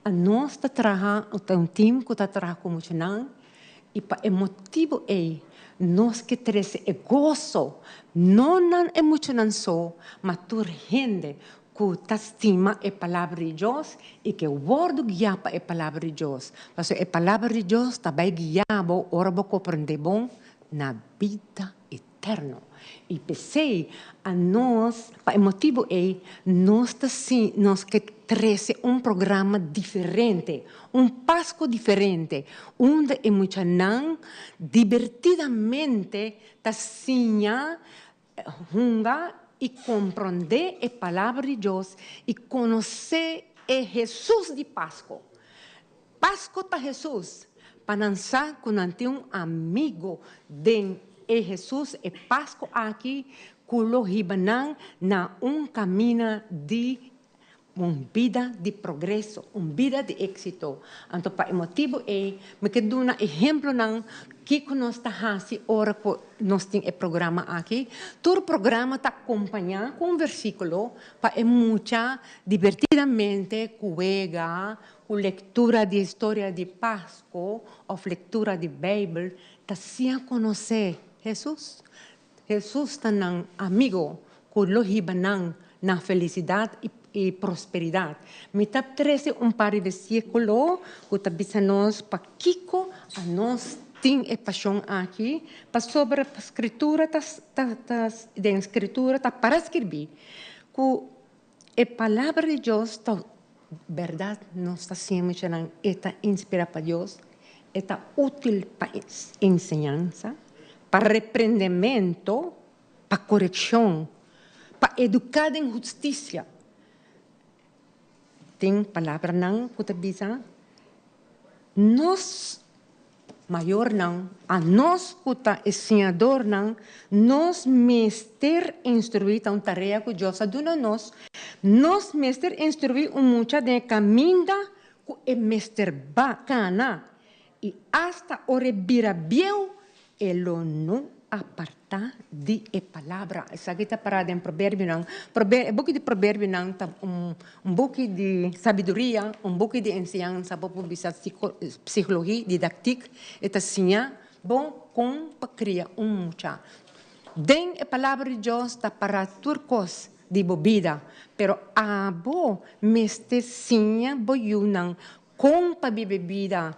Anos ta traha, ta un tim ku ta traha ku muchanan, i pa e motibu ei nos ke trese e goso, no na e muchanan so, ma tur hende ku ta stima e Palabra di Dios i ke wòrdu guiá pa e Palabra di Dios. Pasobra e Palabra di Dios ta bai guiá bo ora bo komprendé bon na bida eterno. I p'esei a nos, pa e motibu ei, nos ta si nos ke trese un programa diferente, un Pasku diferente, unda e muchanan dibertidamente ta siña hunga i komprondé e Palabra di Dios i konosé e Hesus di Pasku. Pasku ta Hesus, pa nan sa ku nan tin un amigu den e Hesus e Pasku aki ku lo hiba nan na un kamina di un bida di progreso, un bida di éksito. Anto pa e motibu ei mi ke duna ehemplonan kiko nos ta hasi ora ku nos tin e programa aki. Tur programa ta akompañá ku un versíkulo pa e mucha dibertidamente ku wega, ku lektura di historia di Pasko òf lektura di Beibel ta siña konosé Hesus. Hesus ta nan amigo ku lo hiba nan na felisidat i prosperidat. Mi ta trese un par di versíkulo ku ta bisa nos pakiko anos tin e pashon aki, pasobra Skritura ta ta den Skritura ta para skirbí ku e Palabra di Dios ta bèrdat. Nos ta siña muchanan e ta inspirá pa Dios, e ta útil pa enseñansa, pa reprendementu, pa korekshon, pa eduká den hustisia. Tin palabranan ku ta bisa nos mayornan, anos ku ta e siñadornan, nos mester instruí, ta un tarea ku Dios a duna nos, nos mester instruí un mucha den e kaminda ku e mester ba kana, i asta ora e bira bieu, e lo no apartá di e palabra. Esaki ta pará den Proverbionan. E buki di Proverbionan ta un buki di sabiduria, un buki di enseñansa, bo por bisa psikologia, didaktik. E ta siña bo kon pa kria un mucha. Den e Palabra di Dios ta pará tur kos di bo bida, pero abo mester siña bo yunan Kon pa biba e bida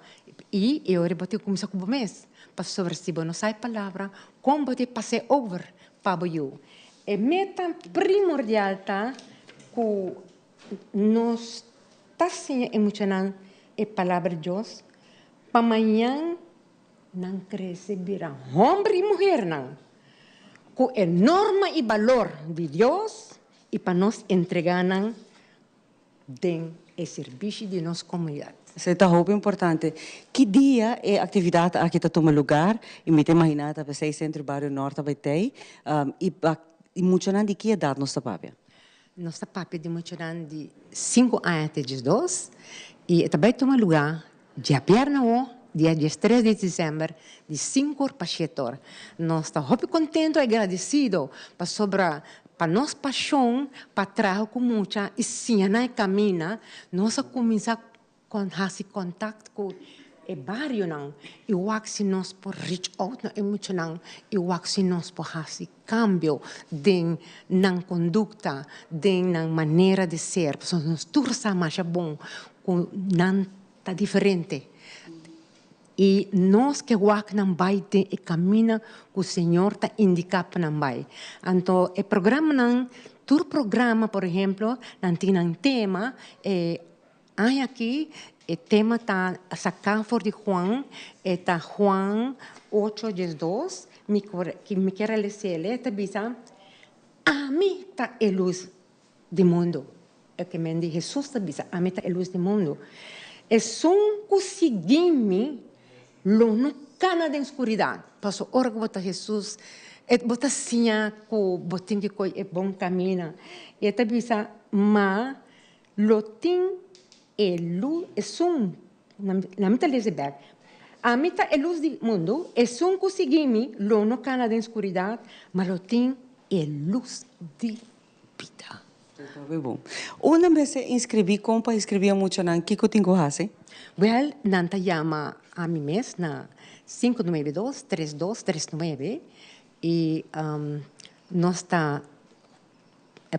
i e ora bo tin kuminsá ku bo mes, pasobra si bo no sa e palabra, kon bo tin pas'é over pa bo yu? E meta primordial ta ku nos ta siña e muchanan e palabra di Dios pa mañan nan krese bira hòmber i muhernan ku e norma i balor di Dios i pa nos entregá nan den e sirbishi di nos komunidat. Esei ta hopi importante. Ki dia e aktividat aki ta tuma lugar? I mi ta imaginá ta p'esei Sentro Bario Nort ta bai tei. I pa muchanan di ki edat nos ta papia? Nos ta papia di muchanan di sinku aña te diesdos i e ta bai tuma lugar djabièrnè awo, dia diestres di desèmber, di sinku or pa shete or. Nos ta hopi kontentu i agradesido pasobra Pa nos pashon pa traha ku mucha i siña nan e kamina, nos a kuminsá hasi kontakt ku e barionan i wak si nos por reach out na e muchanan i wak si nos por hasi kambio den nan kondukta, den nan manera di ser. Pasobra nos tur sa masha bon ku nan ta diferente. I nos ke wak nan bai den e kamina ku Señor ta indiká pa nan bai. Anto e programanan, tur programa por ehemplo, nan tin nan tema, e aña aki e tema ta saká for di Juan, e ta Juan ocho diesdos, mi mi kier a les'el, e ta bisa, Ami ta e lus di mundu. E ke men di Hesus ta bisa, Ami ta e lus di mundu. Esun ku sigui mi lo no kana den skuridat. Pasobra ora ku bo ta Hesus, e bo ta siña ku bo tin ki kohe e bon kamina. I e ta bisa, Ma lo tin e lus, esun, na mi ta lesa e bèk, Ami ta e lus di mundu, esun ku sigui mi lo no kana den skuridat, ma lo tin e lus di bida. Hopi bon. Unda mester inscribi? Con pa inscribi e muchanan? Kico tin cu haci? Wel, nan ta yama ami mes na sinku nuebe dos, tres dos tres nuebe y nos ta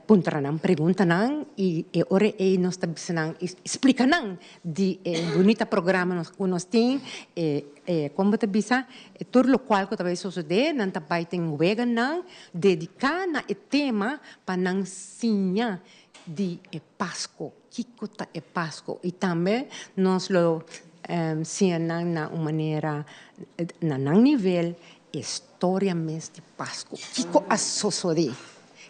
Puntra nan preguntanan y e ora ey nos ta bisa nan y splica nan di e bunita programa nos cu nos tin, e e con bo ta bisa tur locual cu ta bay sosode, nan ta bay tin weganan dedica na e tema pa nan siña di e Pasco, kico ta e Pasco y tambe nos lo siña nan na un manera na nan nivel e storia mes di Pasco, kico a sosode.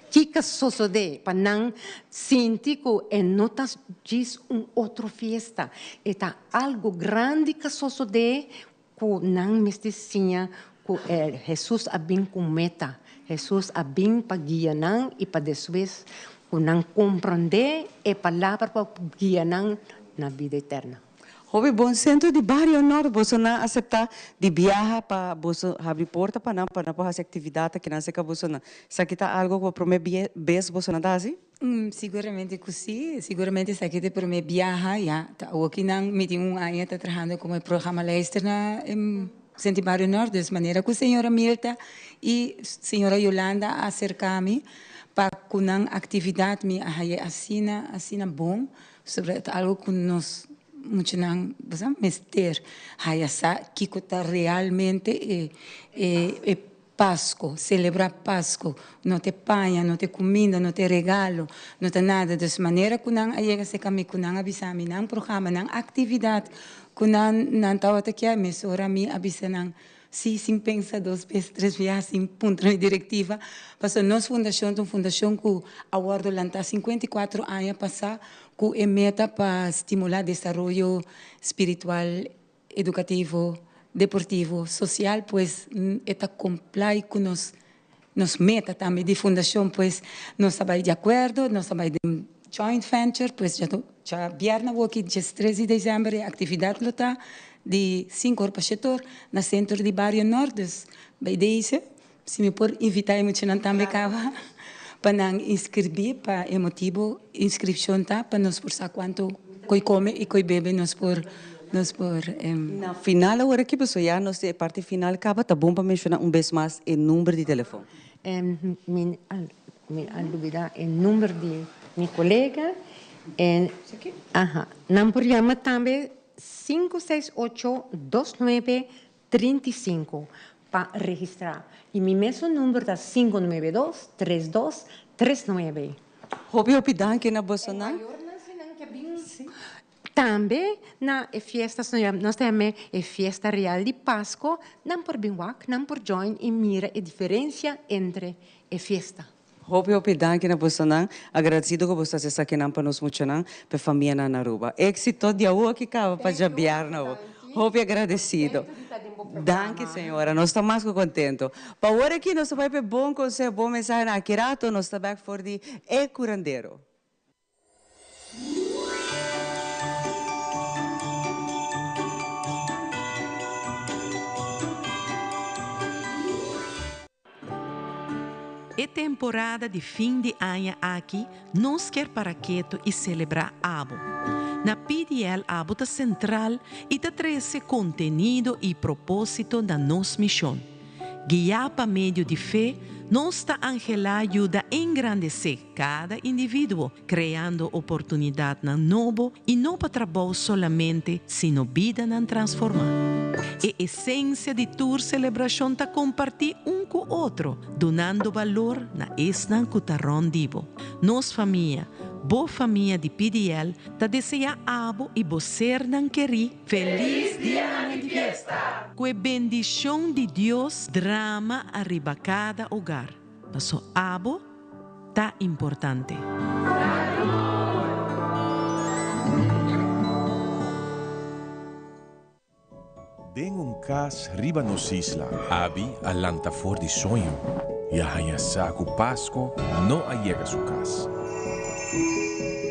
Kiko a sosodé pa nan sinti ku e no ta djis un otro fiesta? E ta algu grandi ku a sosodé ku nan mester siña ku Hesus a bin ku meta. Hesus a bin pa guia nan i pa despues ku nan komprondé e palabra pa guia nan na bida eterno. Hopi bon sentro di bario nort boso nan asepta di biaha pa boso habri porta pa nan pa nan por hasi actividad aki nan cerca boso nan. Esaki ta algo cu pa prome bes boso nan ta hasi? Siguramente cu si, siguramente esaki ta e prome biaha ya ta awoki nan mi tin un aña ta trahando como e programa leister na Centro di Bario Nort dus manera cu señora Mirta y señora Yolanda a acerca mi pa cu nan actividad mi a haya asina asina bon Sobre ta algo ku nos muchanan bo sa mester haya sa kiko ta realmente e e e Pasko, selebrá Pasko. No ta e paña, no ta e kuminda, no ta e regalo, no ta nada. Dus manera ku nan a yega serka mi, ku nan a bisa mi nan programa, nan aktividat ku nan nan tabata kier, mesora mi a bisa nan Sí, sin pensa dos bes, tres biaha, sin puntra mi directiva, pasobra nos fundacion ta un fundacion cu a wordo lanta 54 aña pasa cu e meta pa stimula desaroyo spiritual, educativo, deportivo, social, pues e ta comply cu nos nos meta tambe di fundacion, pues nos ta bay di acuerdo, nos ta bay den joint venture, pues dja bierna awoki diestres di december e actividad lo ta di cinco or pa shete or na centro di bario Nort, dus bay deze si mi por invita e muchanan tambe caba pa nan inscribi pa e motibo inscripcion ta pa nos por sa cuanto coy come y coy bebe nos por nos por. Na final awor aki pasobra ya nos den e parti final caba ta bon pa menciona un bes mas e number di telefon. Mi Mi a lubida e number di mi colega en aha nan por yama tambe 568 29 35 pa registra y mi mesun number ta 592 32 39. Hopi hopi danki na bosonan. E mayornan si nan ke bin tambe na e fiesta nos ta yam'e e fiesta real di Pasco nan por bin wak nan por join y mira e diferencia entre e fiesta. Hopi hopi danki na bosonan, agradecido cu boso ta haci esakinan pa nos muchanan, pa e famianan na Aruba. Exito di awo aki caba pa djabiarna awo. Hopi agradecido. Danki señora, nos ta mas cu contento. Pa awor aki nos ta bay pa e bon conseho, bon mensahenan. Aki rato nos ta bek for di e curandero. E temporada di fin di aña aki nos kier para ketu i selebrá abo. Na PDL abo ta sentral i ta trese kontenido i propósito na nos mishon. Guiá pa medio di fe, nos ta anhelá yuda engrandesé kada individuo, kreando oportunidatnan nobo i no pa trabou solamente sino bidanan transformá. E esensia di tur selebrashon ta kompartí un ku otro, dunando balor na esnan ku ta rònt di bo. Nos famia, bo famia di PDL, ta deseá abo i bo sernan kerí Felis dianan di fiesta! Ku e bendishon di Dios drama ariba kada hogar, paso abo ta importante. Den un kas riba nos isla. Abi a lanta for di soño i a haña sa ku Pasko no a yega su kas.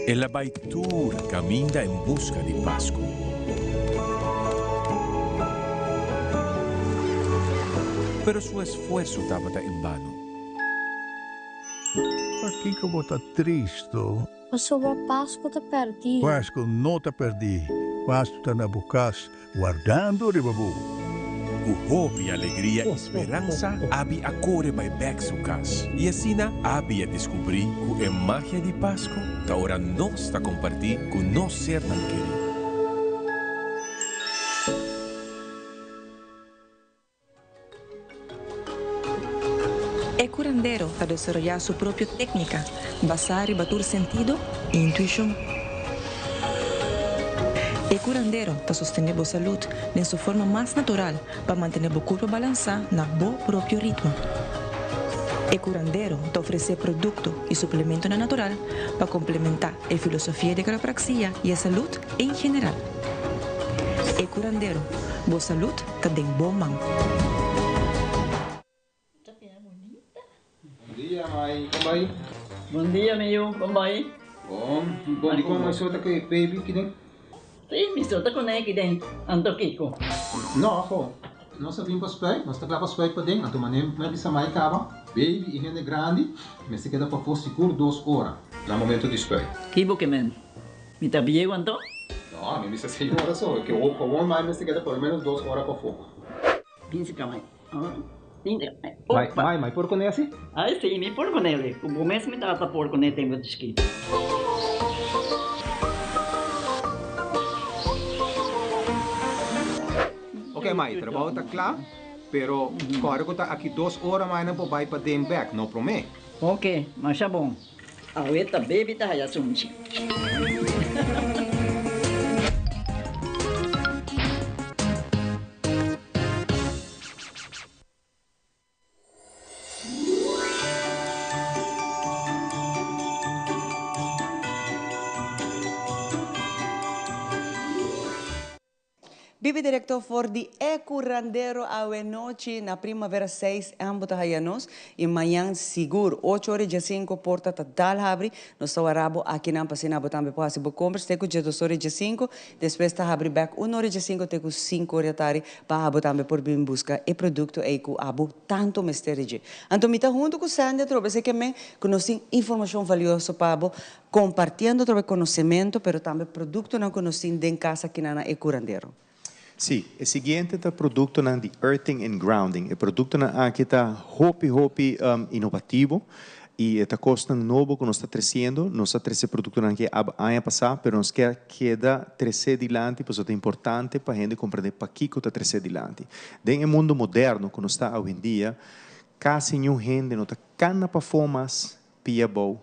El a bai tur kaminda en buska di Pasku. Pero su esfuerso tabata en bano. Pakiko bo ta tristo? Pasobra Pasku ta pèrdí. Pasku no ta pèrdí. Pasku ta na bo kas, wardando riba bo. Ku hopi alegria i speransa, Abi a kore bai bèk su kas. I asina Abi a deskubrí ku e magia di Pasku ta ora nos ta kompartí ku nos sernan kerí. E curandero ta desaroyá su propio técnica basá riba tur sentido i intuishon. E curandero ta sostené bo salud den su forma mas natural pa mantené bo curpa balansá na bo propio ritmo. E curandero ta ofresé producto i suplementonan natural pa complementá e filosofia di quiropraxia i e salud en general. E curandero, bo salud ta den bo man. Bon dia mai, kon bai? Bon dia mi yu, kon bai? Bon, bon di kon mai so ta ku e baby kiden? Si, mi so ta kuné kiden, anto kiko? No, ho, nos a bin pa spuit, nos ta kla pa spuit paden, anto manera mi a bisa mai kaba, baby i hende grandi mester keda pafó sigur dos ora na momento di spuit. Kibo ke men? Mi ta bieu anto? No, mi bisa señora so, ke gewoon mai mester keda por lo menos dos ora pafó. Bin si ka mai. Mai, mai, mai por kuné asi? Ai si, mi por kuné li. Ku bo mes mi tata por kuné tempu di chikito. Ok mai, trabou ta kla, pero kòrda ku ta aki dos ora mai nan por bai paden bèk, no promé. Ok, masha bon. Awe ta baby ta haya sunchi. Bibi directo for di E Curandero awe nochi na Primavera seis ambo ta haya nos y mañan sigur ocho ora y diescinco porta ta dal habri nos ta wara bo akinan pa asina bo tambe por haci bo compras te cu diesdos ora y diescinco despues ta habri bek un ora y diescinco te cu cinco ora di atari pa abo tambe por bin busca e producto ey cu abo tanto mester di dje. Anto mi ta hunto cu Sandy atrobe esey ke men cu nos tin informacion valioso pa bo Compartiendo atrobe conocemento pero tambe productonan cu nos tin den cas akinan na E Curandero. Sí, e siguiente ta productonan di earthing and grounding. E productonan aki ta hopi hopi innovativo y e ta cosnan nobo cu nos ta treciendo. Nos a trece productonan aki ab aña pasa pero nos kier keda trece dilanti pasobra ta importante pa hende comprende pakico ta trece dilanti. Den e mundo moderno cu nos ta awendia casi niun hende no ta cana pafo mas pia abou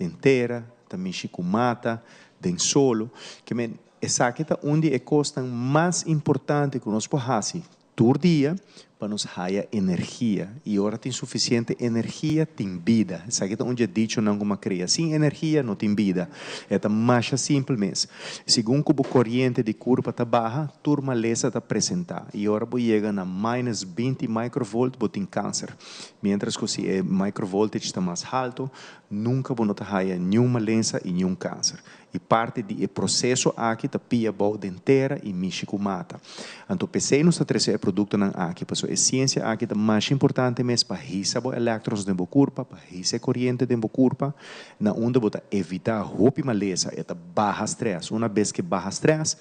Den tera, ta mishi ku mata, den solo. Ke men, esaki ta un di e kosnan mas importante ku nos por hasi tur dia pa nos haya energia. I ora tin sufisiente energia, tin bida. Esaki ta un di e dichonan ku mi a kria. Sin energia no tin bida. E ta masha simpel mes. Segun ku bo koriente di kurpa ta baha, tur malesa ta presentá. I ora bo yega na minus 20 microvolt, bo tin kanser. Miéntras ku si e microvoltage ta mas haltu, Nunka bo no ta haya niun malensa i niun kanser. I parti di e proseso aki ta pia bou den tera i mishi ku mata. Anto p'esei nos ta trese e produktonan aki, pasobra e siensia aki ta masha importante mes pa hisa bo elektrons den bo kurpa, pa hisa e koriente den bo kurpa, na unda bo ta evitá hopi malesa, e ta baha strès. Una bes ke baha strès,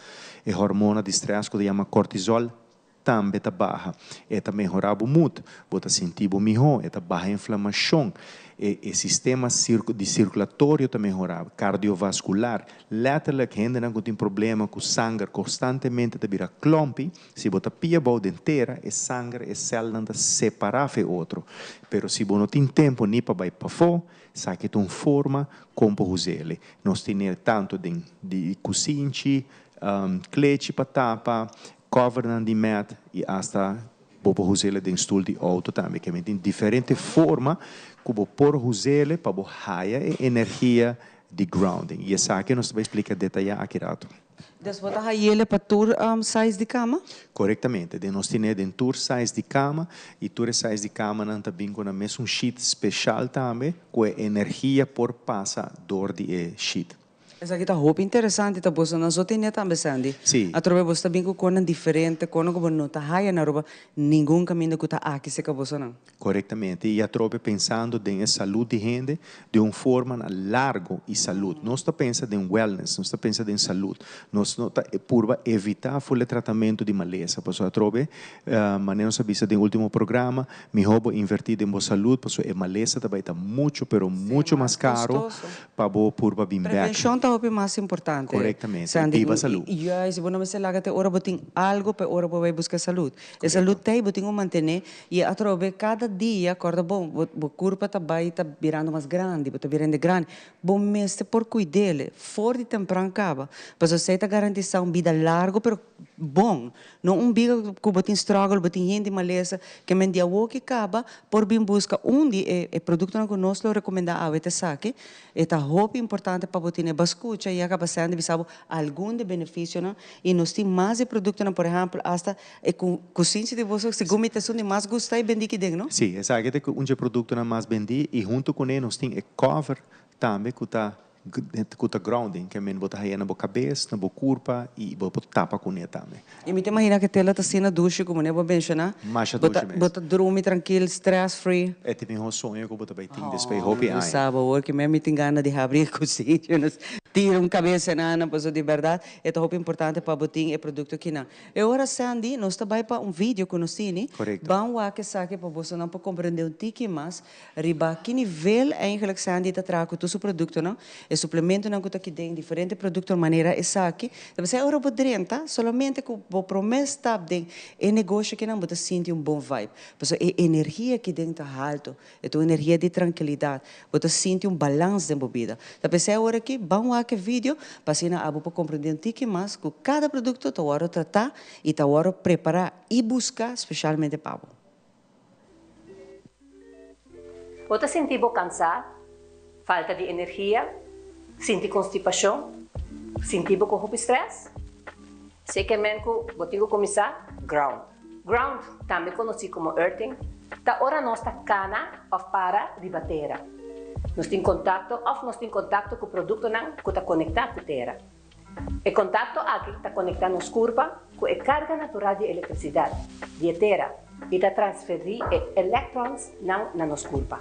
e hormona di strès ku ta yama kortisol tambe ta baha. E ta mehorá bo mood, bo ta sinti bo mihó, e ta baha inflamashon, e e sistema di sirkulatorio ta mehorá, kardiovaskular. Lèterlik hendenan ku tin problema ku sanger konstantemente ta bira klòmpi, si bo ta pia bou den tera e sanger, e sèlnan ta separá fe otro. Pero si bo no tin tempu ni pa bai pafó, esaki ta un forma kon por us'el. Nos tin'el tantu den di kusinchi, klechi pa tapa, Covernan di mat y hasta bo por huzele den stoel di auto tambe. Ke men tin diferente forma cu bo por huzele pa bo haya e energia di grounding. Y esaki nos ta bay splica detaya aki rato. Dus bo ta hayele pa tur size di cama? Corectamente. Den nos tine den tur size di cama y tur e size di camanan ta bin cu nan mesun sheet special tambe cu e energia por pasa door di e sheet. Esaki ta hopi interesante, ta boso nan so tene tambe Sandy. Sí. Atrobe boso ta bin ku konan diferente, konan ku bo no ta haya na Aruba, ningun kaminda ku ta aki serka bosonan. Korektamente, i atrobe pensando den e salud di hende den un forma na largo i salud. Nos ta pensa den wellness, nos ta pensa den salud. Nos no ta purba evita ful e tratamento di malesa, pasobra atrobe, manera nos a bisa den ultimo programa, miho bo inverti den bo salud pasobra e malesa ta bai ta mucho pero mucho mas caro pa bo purba bin bek. Prevencion ta hopi mas importante. Korektamente, Sandy, biba salud. Juist, bo no mester laga te ora bo tin algo pa e ora bo bai busca salud. E salud t'ei bo tin ku mantené i atrobe kada dia kòrda bon bo bo kurpa ta bai ta birando mas grandi, bo ta birando grandi, bo mester por kuid'el for di tempran kaba pasobra esei ta garantisá un bida largu pero bon, no un bida ku bo tin struggle, bo tin hende malesa ke men di awor ki kaba por bin buska un di e e produktonan ku nos lo rekomendá awe ta esaki, e ta hopi importante pa bo tene baskucha i a kaba sende bisa bo algun di e benefisionan i nos tin mas di produktonan por ehèmpel asta E cu cusinchi di boso segun mi ta esun di mas gusta y bendi ki den, no? Sí, esaki ta un dje productonan mas bendi y hunto cune nos tin e cover tambe cu ta cu ta grounding, ke men bo ta haya na bo cabes, na bo curpa y bo por tapa cune tambe. Y mi ta imagina ke tela ta asina dushi como ne bo a menciona. Masha dushi mes. Bo ta drumi trankil, stress free. E ta e miho soño cu bo ta bay tin despues hopi aña. Oh, bo sa bo awor ke mi tin gana di habri e cusinchi, tira un cabesa na nan, pasobra di berdad e ta hopi importante pa bo tin e producto kinan. E ora Sandy, nos ta bai pa un video ku nos tini. Korekto. Ban wak esaki pa bosonan por komprendé un tiki mas riba ki nivel eigenlijk Sandy ta traha ku tur su produktonan, e suplementonan ku ta kid'é den diferente produktonan manera esaki. Ta p'esei ora bo drenta, solamente ku bo promé stap den e negoshi akinan bo ta sinti un bon vibe. Pasobra e energia akiden ta haltu. E ta un energia di trankilidat. Bo ta sinti un balans den bo bida. Ta p'esei awor aki, ban wak e video pa asina abo por komprendé un tiki mas ku kada produkto ta wòrdu tratá i ta wòrdu prepará i buská speshalmente pa bo. Bo ta sinti bo kansá, falta di energia, sinti konstipashon, sinti bo ku hopi strès? Si e ke men ku bo tin ku kuminsá, ground. Ground, tambe konosí komo earthing, ta ora nos ta kana òf para riba tera. Nos tin kontakto òf nos tin kontakto ku produktonan ku ta konektá ku tera. E kontakto aki ta konektá nos kurpa ku e karga natural di elektrisidat di e tera i ta transferí e electronsnan na nos kurpa.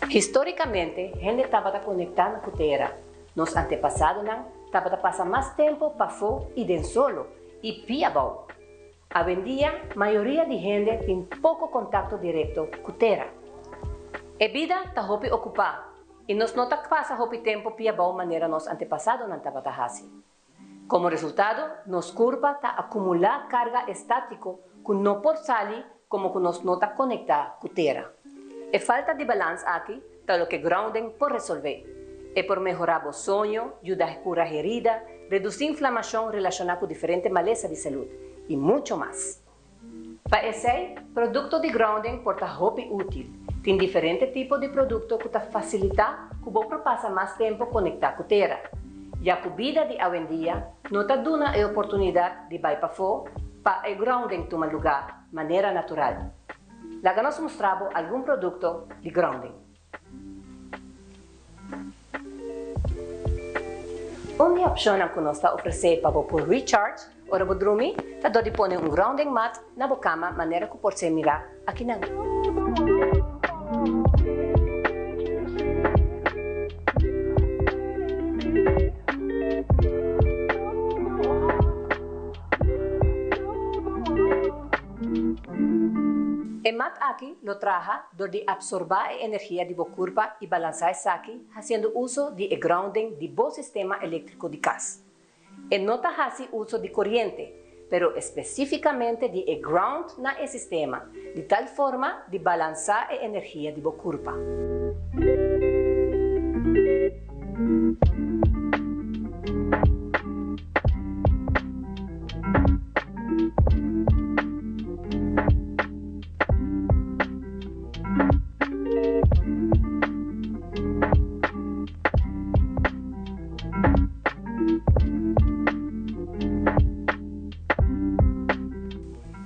Histórikamente hende tabata konektá ku tera. Nos antepasadonan tabata pasa mas tempu pafó i den solo i pia abou. Awendia mayoria di hende tin poko kontakto direkto ku tera. E bida ta hopi okupá i nos no ta pasa hopi tempu pia abou manera nos antepasadonan tabata hasi. Komo resultado, nos kurpa ta akumulá karga estátiko ku no por sali komo ku nos no ta konektá ku tera. E falta di balans aki ta loke grounding por resolvé. E por mehorá bo soño, yuda kura herida, redusí inflamashon relashoná ku diferente malesa di salud, i mucho mas. Pa esei, produkto di grounding por ta hopi útil. Tin diferente tipo di produkto ku ta fasilitá ku bo por pasa mas tempu konektá ku tera. Ya ku bida di awendia no ta duna e oportunidat di bai pafó pa e grounding tuma lugá manera natural. Laga nos mustra bo algun produkto di grounding. Un di e opshonnan ku nos ta ofresé pa bo por recharge ora bo drumi ta dor di pone un grounding mat na bo kama manera ku por ser mirá akinan. E mat aki lo traha dor di absorbá e energia di bo kurpa i balansá esaki hasiendo uso di e grounding di bo sistema eléktriko di kas. E no ta hasi uso di koriente, pero espesífikamente di e ground na e sistema, di tal forma di balansá e energia di bo kurpa.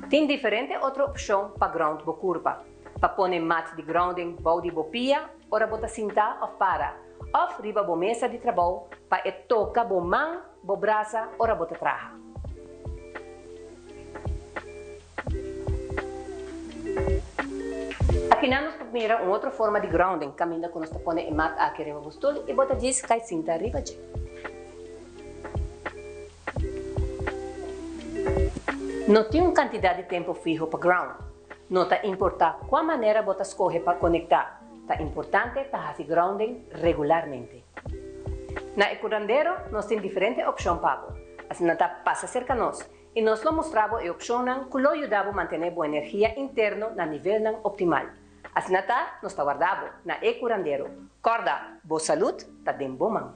Tin diferente otro opshon pa ground bo kurpa. Pa pone mat di grounding bou di bo pia ora bo ta sintá òf para. òf riba bo mesa di trabou pa e toka bo man, bo brasa ora bo ta traha. Akinan nos por mira un otro forma di grounding kaminda ku nos ta pone e mat aki riba bo stul i bo ta djis kai sinta riba dje. No tin un kantidat di tempu fiho pa ground. No ta importá kua manera bo ta skohe pa konektá, ta importante pa hasi grounding regularmente. Na e kurandero nos tin diferente opshon pa bo. Asina ta pasa serka nos i nos lo mustra bo e opshonnan ku lo yuda bo mantené bo energia interno na nivelnan optimal. Asina ta, nos ta warda bo na e curandero. Corda, bo salud ta den bo man.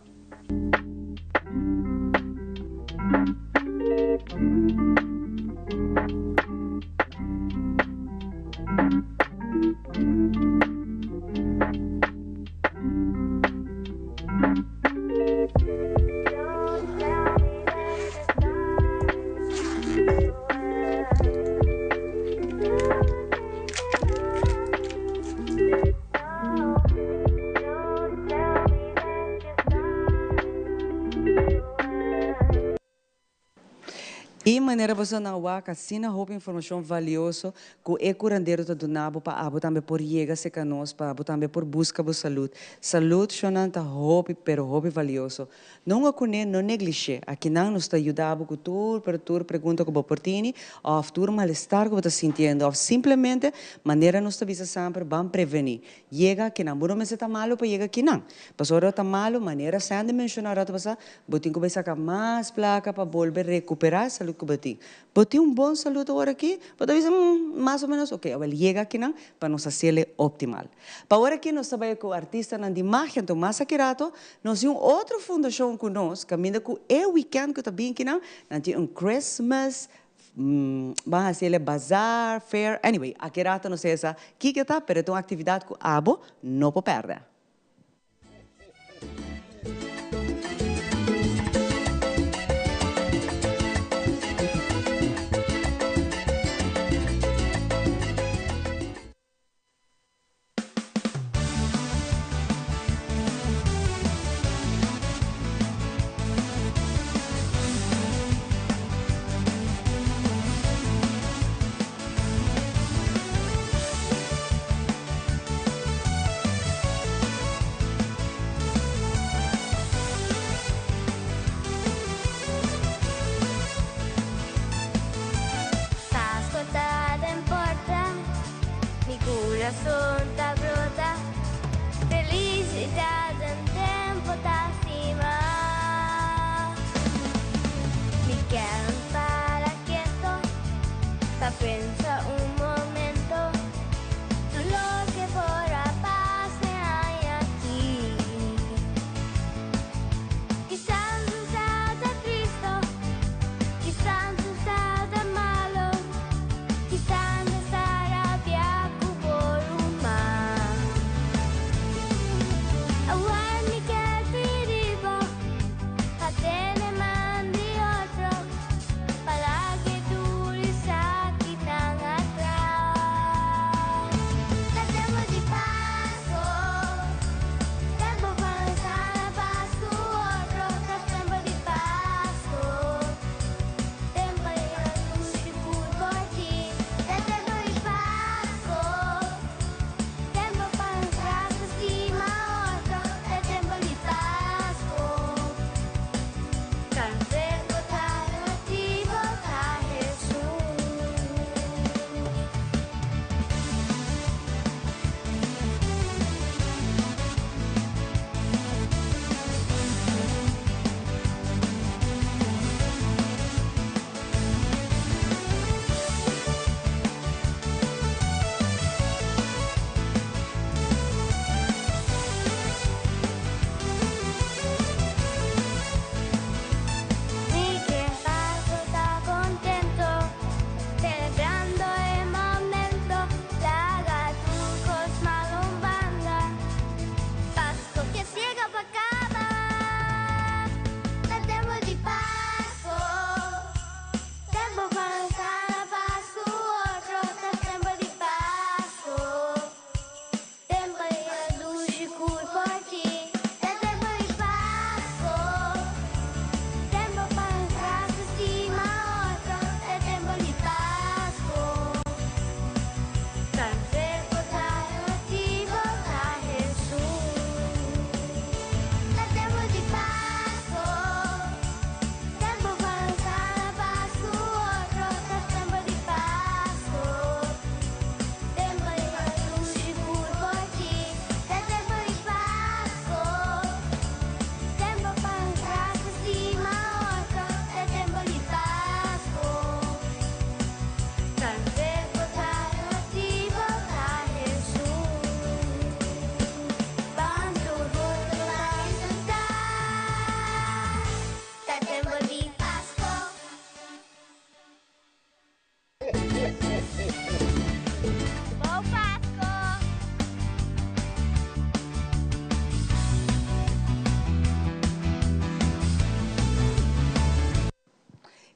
E manera boso nan wak asina hopi informacion valioso cu e curandero ta duna bo pa abo tambe por yega cerca nos, pa abo tambe por busca bo salud. Salud, shonan, ta hopi pero hopi valioso. Nunca cune no neglishe. Akinan nos ta yuda bo cu tur pero tur pregunta cu bo por tini of tur malestar cu bo ta sintiendo of simplemente manera nos ta bisa semper ban preveni. Yega akinan. Bo no mester ta malo pa yega akinan. Pasobra ora ta malo manera Sandy menciona rato pasa bo tin cu bay saca mas placa pa bolbe recupera e salud cu bo tin. Bo tin un bon salud awor aki? Bo ta bisa, mm, mas o menos, ok, awel yega akinan pa nos haciele optimal. Pa awor aki nos ta bai cu artistanan di magia, anto mas aki rato nos tin un otro fundacion cu nos, caminda cu e weekend cu ta bin akinan, nan tin un Christmas, ban haciele bazaar, fair, anyway, aki rato nos ta hesa kiko ta, pero e ta un actividad cu abo no por perde.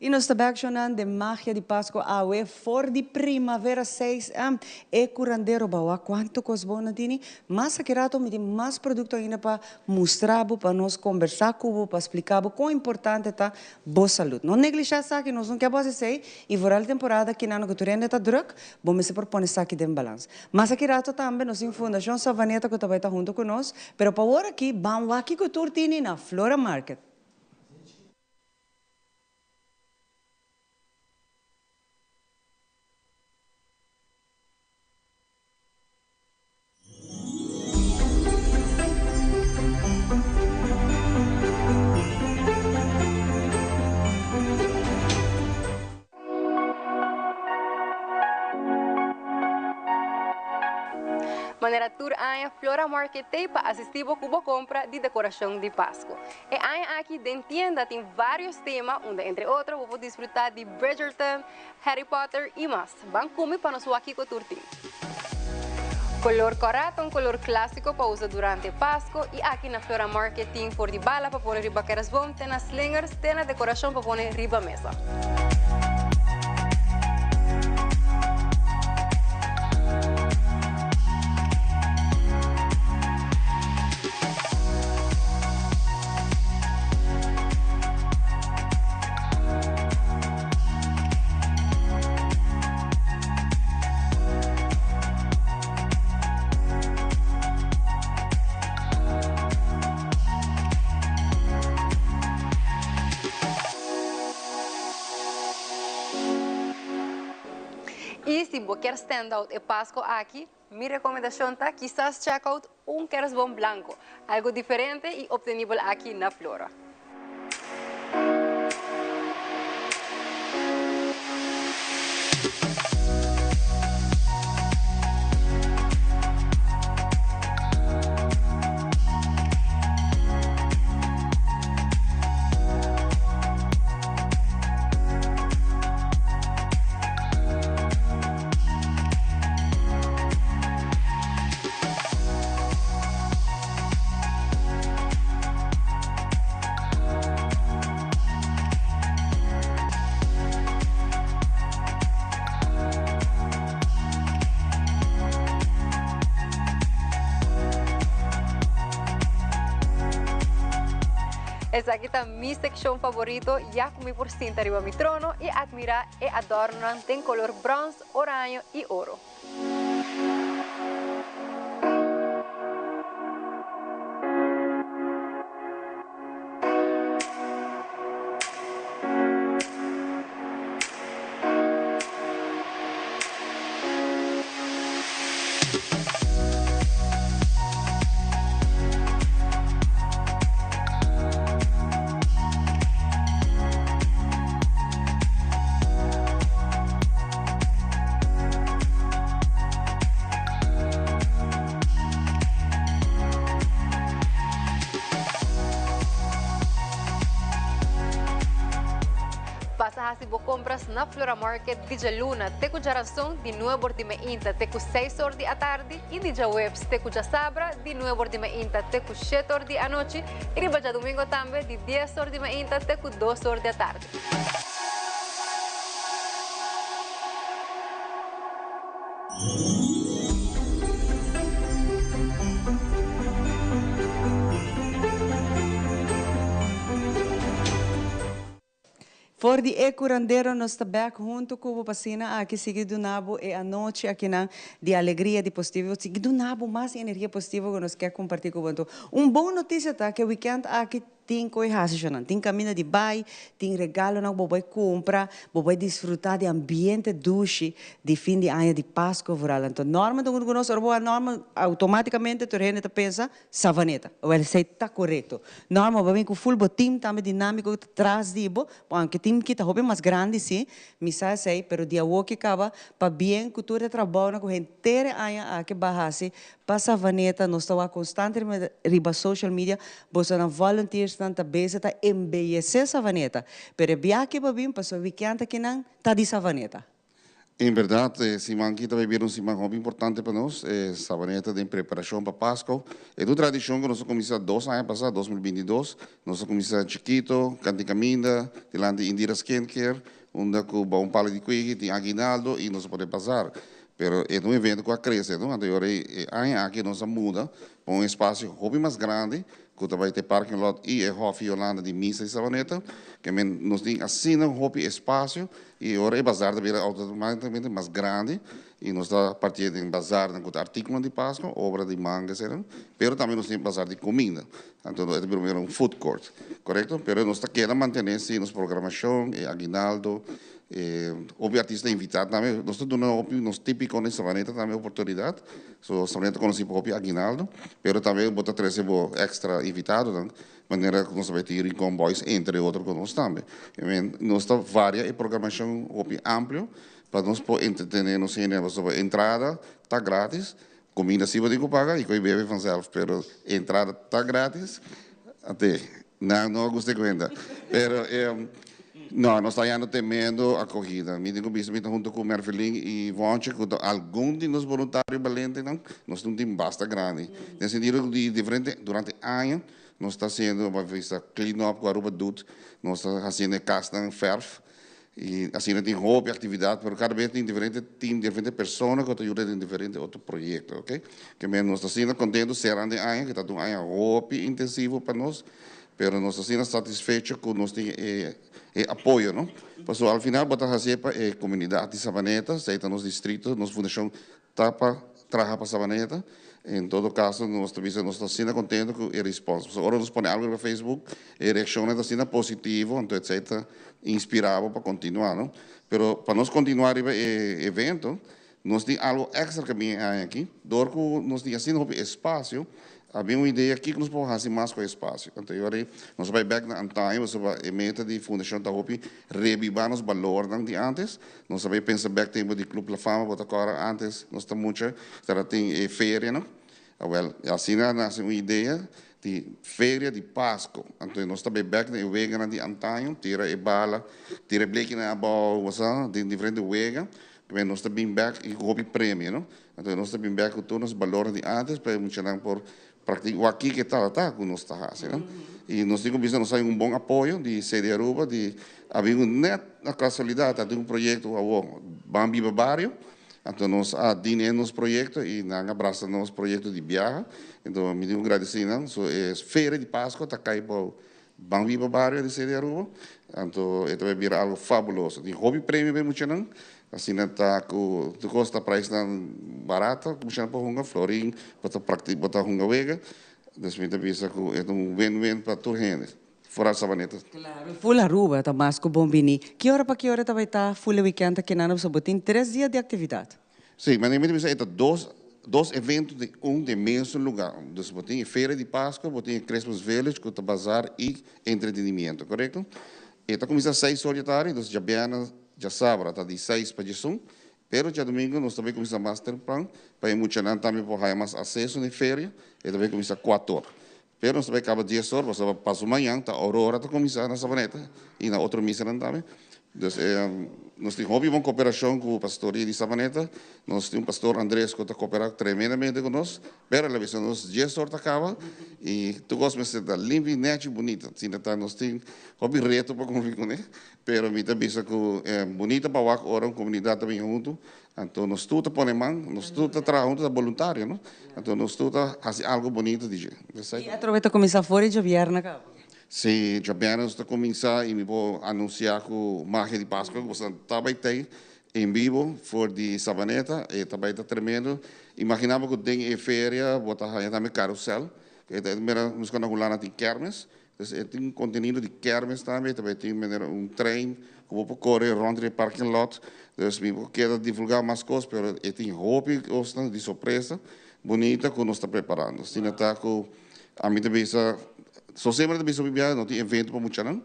Y nos ta bek shonan den magia di Pasco awe for di primavera 6 am e curandero bawa cuanto cos bon nan tini mas aki rato mi tin mas producto ainda pa mustra bo pa nos conversa cu bo pa splica bo con importante ta bo salud. No neglisha esaki nos no ke bo haci esey y vooral temporada kinan cu tur hende ta druk bo mester por pone esaki den balans. Mas aki rato tambe nos tin Fundacion Savaneta cu ta bay ta hunto cu nos pero pa awor aki ban wak kico tur tini na Flora Market. Manera tur aña Flora Market t'ei pa asisti bo ku bo kompra di dekorashon di Pasku. E aña aki den tienda tin varios tema unda entre otro bo por disfruta di Bridgerton, Harry Potter y mas. Ban cumi pa nos wak kico tur tin. Color cora ta un color clasico pa usa durante Pasco y aki na Flora Market tin for di bala pa pone riba kerstboom te na slingers te na decoracion pa pone riba mesa. Y si bo kier stand out e Pasco aki, mi recomendacion ta kisas check out un kerstboom blanco, algo diferente y obtenibel aki na Flora. Esaki ta mi seccion favorito ya cu mi por sinta riba mi trono y admira e adornonan den color brons, oraño y oro. Pasa hasi bo compras na Flora Market di djaluna te cu djaranson di nuebe or di meinta te cu seis or di atardi y di djaweps te cu djasabra di nuebe or di meinta te cu shete or di anochi y riba djadumingo tambe di dies or di meinta te cu dos or di atardi. For di e curandero nos ta bek hunto cu bo pa asina aki sigui duna bo e anochi akinan di alegria, di positivo, sigui duna bo mas energia positivo cu nos kier comparti cu bo. Anto un bon noticia ta cu e weekend aki Tin koe hasi shonan. Tin kaminda di bai, tin regalonan ku bo bai kumpra, bo bai disfrutá di ambiente dushi di fin di aña di Pasko vooral. Anto Norman ta huntu ku nos, ora bo wak Norman outomátikamente tur hende ta pensa Savaneta. Wèl esei ta korekto. Norman bo a bin ku ful bo tim tambe dinámiko ku ta tras di bo, aunke tim ki ta hopi mas grandi si, mi sa esei, pero di awoki kaba pabien ku tur e trabounan ku henter e aña aki ba hasi Pa Savaneta nos ta wak constante riba social media bosonan volunteersnan ta bezig ta embeyece Savaneta pero e biaha ke bo bin pasobra weekend akinan ta di Savaneta. En berdad, e siman aki ta bay bira un siman hopi importante pa nos. E Sabaneta den preparacion pa Pasco. E ta un tradicion cu nos a cuminsa dos aña pasa, 2022. Nos a cuminsa chikito, canti caminda, dilanti Indira Skincare, unda cu bao un palo di kwiki tin aguinaldo y nos a pone bazar. Pero e ta un evento cu a crece, no? Anto yora e aña aki nos a muda pa un espacio hopi mas grandi cu ta bay te parking lot y e Hofi Yolanda di Misa di Sabaneta, ke men nos tin asina hopi espacio y ora e bazar ta bira automaticamente mas grandi y nos ta partia den bazarnan cu ta articulonan di Pascua, obra di manga eseinan, pero tambe nos tin bazar di cuminda, anto e ta bira mira un food court, corecto? Pero nos ta keda mantene si nos programacion, e aguinaldo, E hopi artista invitá tambe. Nos ta duna hopi nos típikonan di Sabaneta tambe oportunidat. So Sabaneta ta konosí pa hopi aguinaldo, pero tambe bo ta trese bo èkstra invitadonan, manera ku nos ta bai tin Rincon Boys entre otro ku nos tambe. I mean, nos ta varia e programashon hopi amplio pa nos por entretené nos hende. Pasobra entrada ta grátis, kuminda sí bo tin ku paga i ku e bebe vanzelf, pero entrada ta grátis. Ate, nan no a gusta e kuenta. Pero no, nos ta hañando tremendo acogida. Mi tin cu bisa mi ta hunto cu Mervelin y Vonche cu ta algun di nos boluntario balentenan. Nos tin un team basta grandi. Den sentido cu di diferente, durante aña nos ta haciendo, bo a bisa, clean up cu Aruba Doet. Nos ta haciendo e casnan verf. Y asina tin hopi actividad, pero cada bes tin diferente team, diferente persona cu ta yuda den diferente otro proyecto, ok. Ke men nos ta asina contento cerrando e aña, ke ta un aña hopi intensivo pa nos, pero nos ta asina satisfecho cu nos tin e e apoyo, no. Pasobra al final bo ta hacié pa e comunidad di Sabaneta, esey ta nos distrito, nos fundacion Ta pa traha pa Sabaneta. En todo caso nos ta bisa nos ta asina contento cu e response. Pasobra ora nos pone algo riba Facebook e reaccionnan ta asina positivo anto esey ta inspira bo pa continua no. Pero pa nos continua riba e evento nos tin algo extra cu a bin e aña aki. Door cu nos tin asina hopi espacio A bin un idea kiko nos por hasi mas ku e espasio. Anto e ora ei nos a bai bèk na antaño pasobra e meta di fundashon ta hopi rebibá nos balornan di ántes. Nos a bai pensa bèk tempu di Club La Fama, bo ta kòrda ántes nos ta mucha tabata tin e ferianan. Awèl, asina a nase un idea di feria di Pasko. Anto nos ta bai bèk na e weganan di antaño, tira e bala, tira e blekinan abou, bo sa, den diferente wega. Nos ta bin bèk i ku hopi premio, no. Anto nos ta bin bek ku tur nos balornan di antes pa e muchanan por praktik wak kiko e tabata ku nos ta hasi no. I nos tin ku bisa nos hay un bon apoyo di CD Aruba di a bin un net na kasualidat a tin un proyekto awor Ban Biba Bario anto nos a dine nos proyekto i nan a brasa nos proyekto di biaha anto mi tin ku gradisi nan so e feria di Paskua ta kai bou Ban Biba Bario di CD Aruba anto e ta bai bira algo fabuloso tin hopi premio pa e muchanan Asina ta ku tur kos ta preisnan barato ku muchanan por hunga florin bo ta prakti bo ta hunga wega dus mi ta bisa ku e ta un win win pa tur hende foral Sabaneta. Claro, full Aruba ta mas ku bon bini. Ki ora pa ki ora ta bai ta full e weekend aki nan pasobra bo tin tres dia di actividad. Si, manera mi ta bisa e ta dos dos evento den un den mesun luga. Dus bo tin e feria di Pascua, bo tin e Christmas Village ku ta bazar i entretenimiento, korekto? E ta kuminsá seis or di tardi, dus djabièrnè Djasabra ta di seis pa djesun, pero djadumingu nos ta bay cuminsa mas tempran pa e muchanan tambe por haya mas aceso na e feria, e ta bay cuminsa cuator. Pero nos ta bay caba dies or pasobra paso mañan ta Aurora ta cuminsa na Sabaneta y na otro misanan tambe. Dus nos tin hopi bon cooperacion cu pastoria di Sabaneta, nos tin un pastor Andres cu ta coopera tremendamente cu nos, pero el a bisa nos dies or ta caba y tur cos mester ta limpi, nechi, bunita. Asina ta nos tin hopi reto pa cumpli cune. Pero mi ta bisa ku e bunita pa wak ora un komunidat ta bin huntu, anto nos tur ta pone man, nos tur ta traha huntu, ta boluntario no, anto nos tur ta hasi algu bunita di dje. I atrobe ta kuminsá for di djabièrnè kaba? Si, djabièrnè nos ta kuminsá i mi por anunsiá ku magia di Paskua ku boso ta bai tei en bibo for di Sabaneta, e ta bai ta tremendo. Imaginá bo ku den e feria bo ta haña tambe karusèl, e ta mira nos ku na Hulanda tin kèrmes, Dus e tin contenido di kermis tambe, tambe tin manera un trein cu bo por core rond di e parking lot. Dus mi por keda divulga mas cos, pero e tin hopi cosnan di sorpresa bunita cu nos ta preparando. Asina ta cu ami ta bisa, so semper ta bisa hopi biaha no tin evento pa muchanan,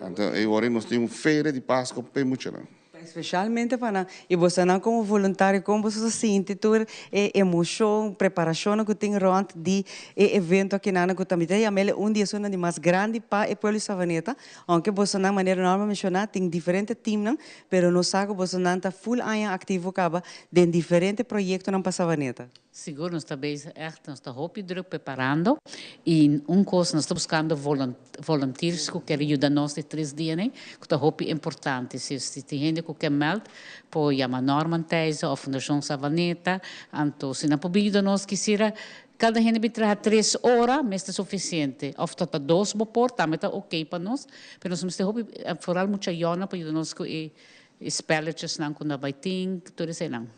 anto e ora nos tin un feria di Pasco pa e muchanan. Especialmente pa nan. Y bosonan como voluntario, con boso ta sinti tur e emocion, preparacionnan cu tin rond di e evento akinan cu ta mi ta yam'el un di esunnan di mas grandi pa e pueblo di Savaneta. Aunke bosonan, manera Norma a menciona, tin diferente teamnan, pero nos sa cu bosonan ta full aña activo caba den diferente proyectonan pa Savaneta. Sigur nos ta bezig echt, nos ta hopi druk preparando y un cos nos ta buscando volunteers cu kier yuda nos di tres dianan cu ta hopi importante. Si si tin hende cu kier meld por yama Norman Thijssen of Fundacion Savaneta, anto si nan por bin yuda nos kisira cada hende bin traha tres ora mes ta suficiente of ta ta dos bo por tambe ta ok pa nos, pero nos mester hopi vooral mucha yònan pa yuda nos cu e spelletjesnan cu nan bay tin tur eseinan.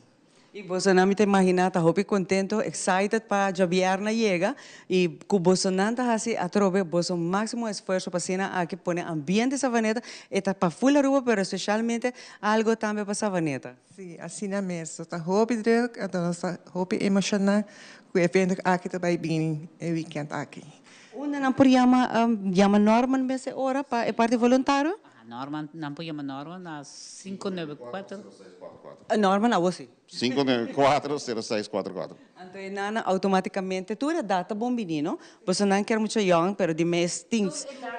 Y bosonan mi ta imagina ta hopi contento, excited pa djabièrnè yega y cu bosonan ta haci atrobe boso maximo esfuerzo pa asina aki pone ambiente Savaneta, e ta pa full Aruba pero especialmente algo tambe pa Savaneta. Si, asina mes. Nos ta hopi druk, anto nos ta hopi emociona cu e evento aki ta bay bini e weekend aki. Unda nan por yama yama Norman mes e ora pa e parti voluntario? Norman, nan por yama Norman na 594. Norman, abo si. 594 0644. Anto e nana automaticamente tur edad ta bon bini no? Boso nan kier mucha yong pero di mes tin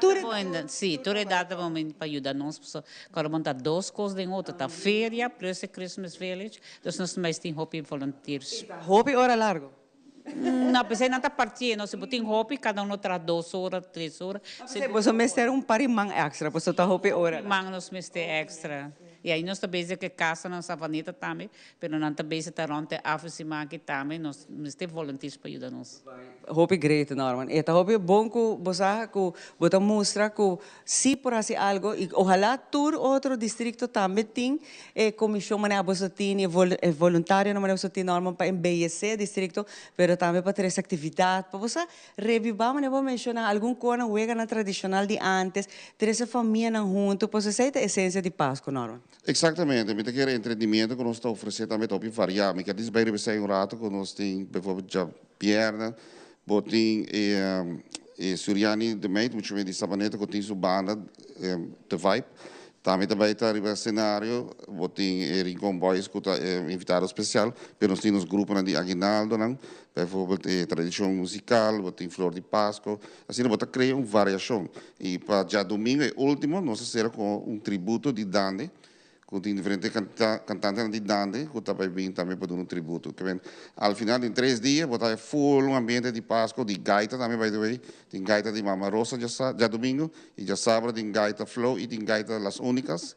tur edad. Si, tur edad ta bon bini pa yuda nos pasobra kòrda bon ta dos kos den otro ta feria plus e Christmas village dus nos mes tin hopi volunteers. Hopi ora largo. No, p'esei nan ta partiendo. Si bo tin hopi, kada uno traha dos ora, tres ora. P'esei boso mester un par di man extra, pasobra ta hopi ora. Man nos mester extra. I ai nos ta bezig ku e kasanan Savaneta tambe, pero nan ta bezig ta rònt e afri siman aki tambe. Nos mester volunteers pa yuda nos. Hopi great, Norman. E ta hopi bon ku bo sa ku bo ta mustra ku Si por hasi algo y ojalá tur otro districto tambe tin e comision manera boso tin e voluntarionan manera boso tin normal pa embellece districto pero tambe pa trece actividad pa bo sa reviva manera bo menciona algun conan weganan tradicional di antes trece famianan hunto pues esey ta esencia di Pasco Norman. Exactamente, mi ta kere entretenimiento cu nos ta ofrece tambe ta hopi varia, mi kier dici bay riba esey un rato cu nos tin bijvoorbeeld djabierne bo tin e e Suriani de Meid mucho men di Sabaneta cu tin su banda The Vibe tambe ta bay ta riba escenario, bo tin e Rincon Boys cu ta e invitado special, pero nos tin nos gruponan di aguinaldonan bijvoorbeeld e Tradicion Musical, bo tin Flor di Pasco, Asina bo ta crea un variacion. Y pa djadomingo e ultimo nos a cera cu un tributo di Dande, cu tin diferente cantantenan di Dande cu ta bay bin tambe pa duna un tributo. Ke men al final den tres dia bo ta haya full un ambiente di Pasco, di gaita tambe by the way, tin gaita di Mama Rosa djadomingo y djasabra tin gaita Flow y tin gaita Las Unicas.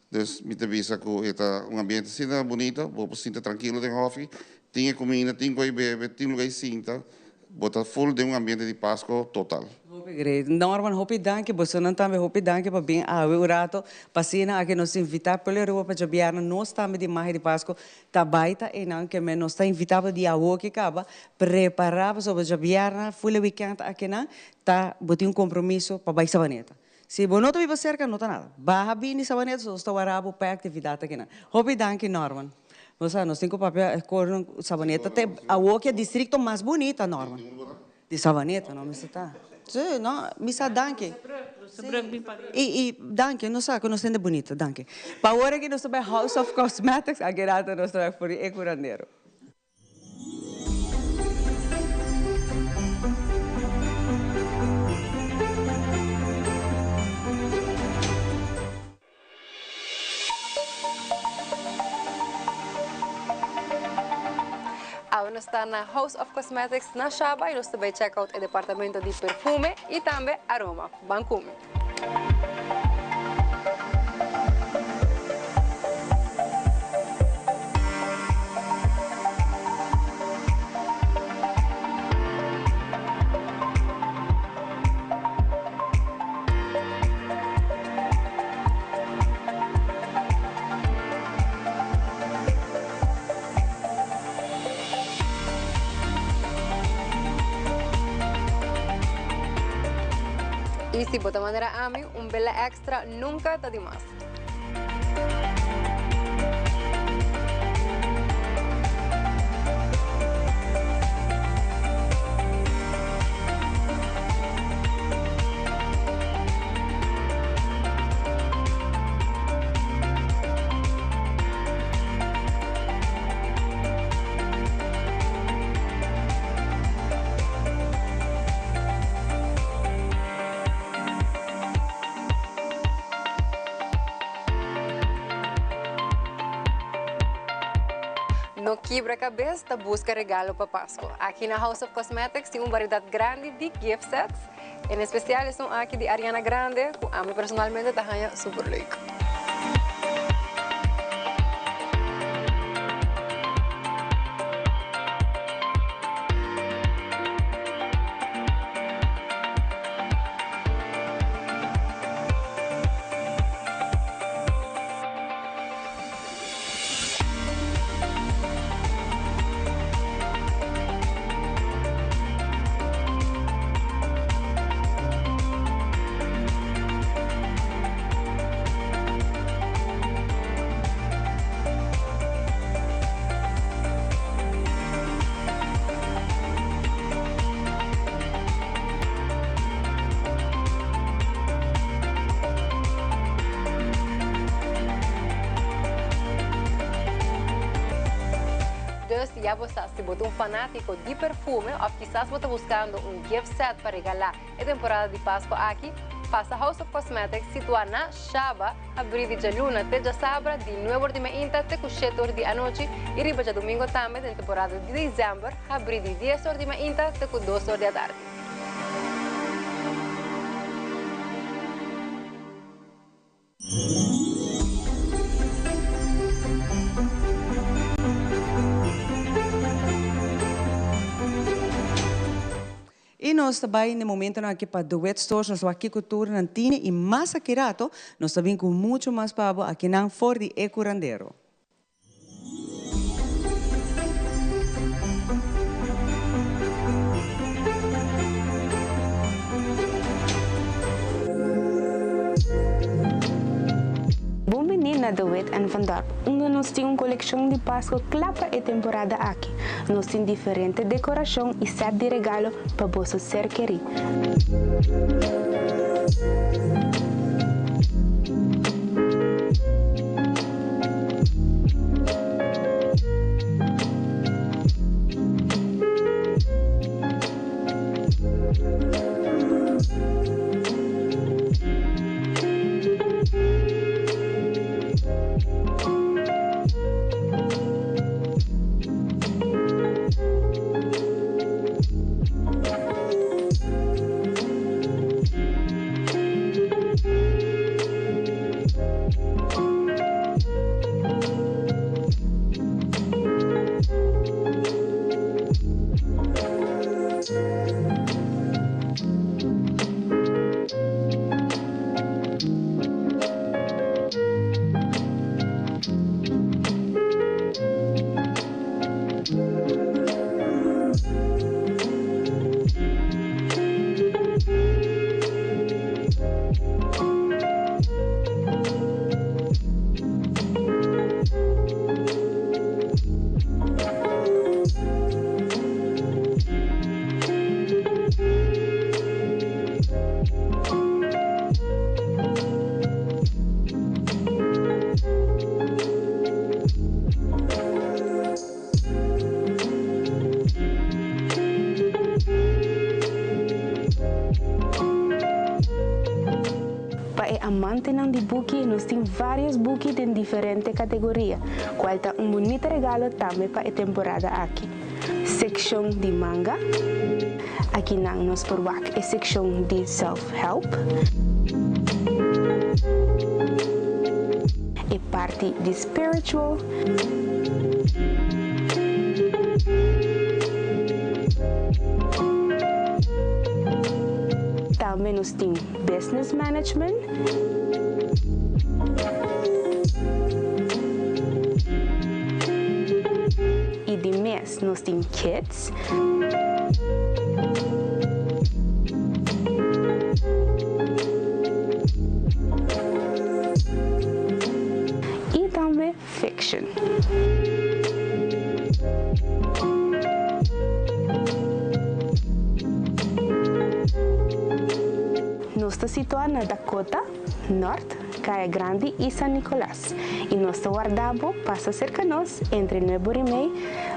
Dus mi ta bisa cu e ta un ambiente asina bunito, bo por sinta trankilo den hofi, tin e cuminda, tin cu e bebe, tin lugar di sinta. Bo ta full den un ambiente di Pasco total. Hopi great. Norman, hopi danki. Bosonan tambe hopi danki pa bin awe un rato pa asina aki nos invita pueblo Aruba pa djabièrnè nos tambe di Magia di Pasco ta bai ta einan ke men nos ta invita bo di awoki kaba prepara pasobra djabièrnè full e weekend akinan ta bo tin un compromiso pa bai Sabaneta. Si bo no ta biba serka no ta nada. Baha bini Sabaneta so nos ta wara bo pa e actividad akinan. Hopi danki Norman. Bo sa nos tin ku papia e kor Sabaneta ta awo ki e districto mas bunita Norman. Di Sabaneta no mester ta. Si no mi sa danki. I i danki nos sa ku nos tende bunita danki. Pa awor aki nos ta bai House of Cosmetics aki rato nos ta bai for di e curandero. Awe nos ta na House of Cosmetics na Shaba y nos ta bay check out e departamento di perfume y tambe aroma. Ban cu mi. Y si bo ta manera ami, un bela extra nunca ta di mas. Kibra kabes ta buska regalo pa Pasco. Aki na House of Cosmetics tin un variedat grandi di gift sets, en espesial esun aki di Ariana Grande ku ami personalmente ta haña super leuk. Dus ya bo sa, si bo ta un fanátiko di perfume òf kisas bo ta buskando un gift set pa regalá e temporada di Pasku aki, pasa House of Cosmetics situá na Shaba, habrí di djaluna te djasabra di nuebe or di mainta te ku shete or di anochi i riba djadumingo tambe den temporada di desèmber, habrí di dies or di mainta te ku dos or di atardi. Y nos ta bay n'e momentonan aki pa Duet Stores, nos wak kico tur nan tine y mas aki rato nos ta bin cu mucho mas pa bo akinan for di E Curandero. Bon bini na De Wit en Van Dorp, unda nos tin un kolekshon di Pasko kla pa e temporada aki. Nos tin diferente dekorashon i sèt di regalo pa boso ser kerí. Pa e amantenan di buki nos tin varios buki den diferente categoria, cual ta un bunita regalo tambe pa e temporada aki. Seccion di manga, akinan nos por wak e seccion di self help, e parti di spiritual, Tambe nos tin business management. Y di mes nos tin kids. Y tambe fiction. Nos ta situa na Dakota, Nort, Kaya Grandi y San Nicolas y nos ta warda bo pasa cerca nos entre nuebe or y mei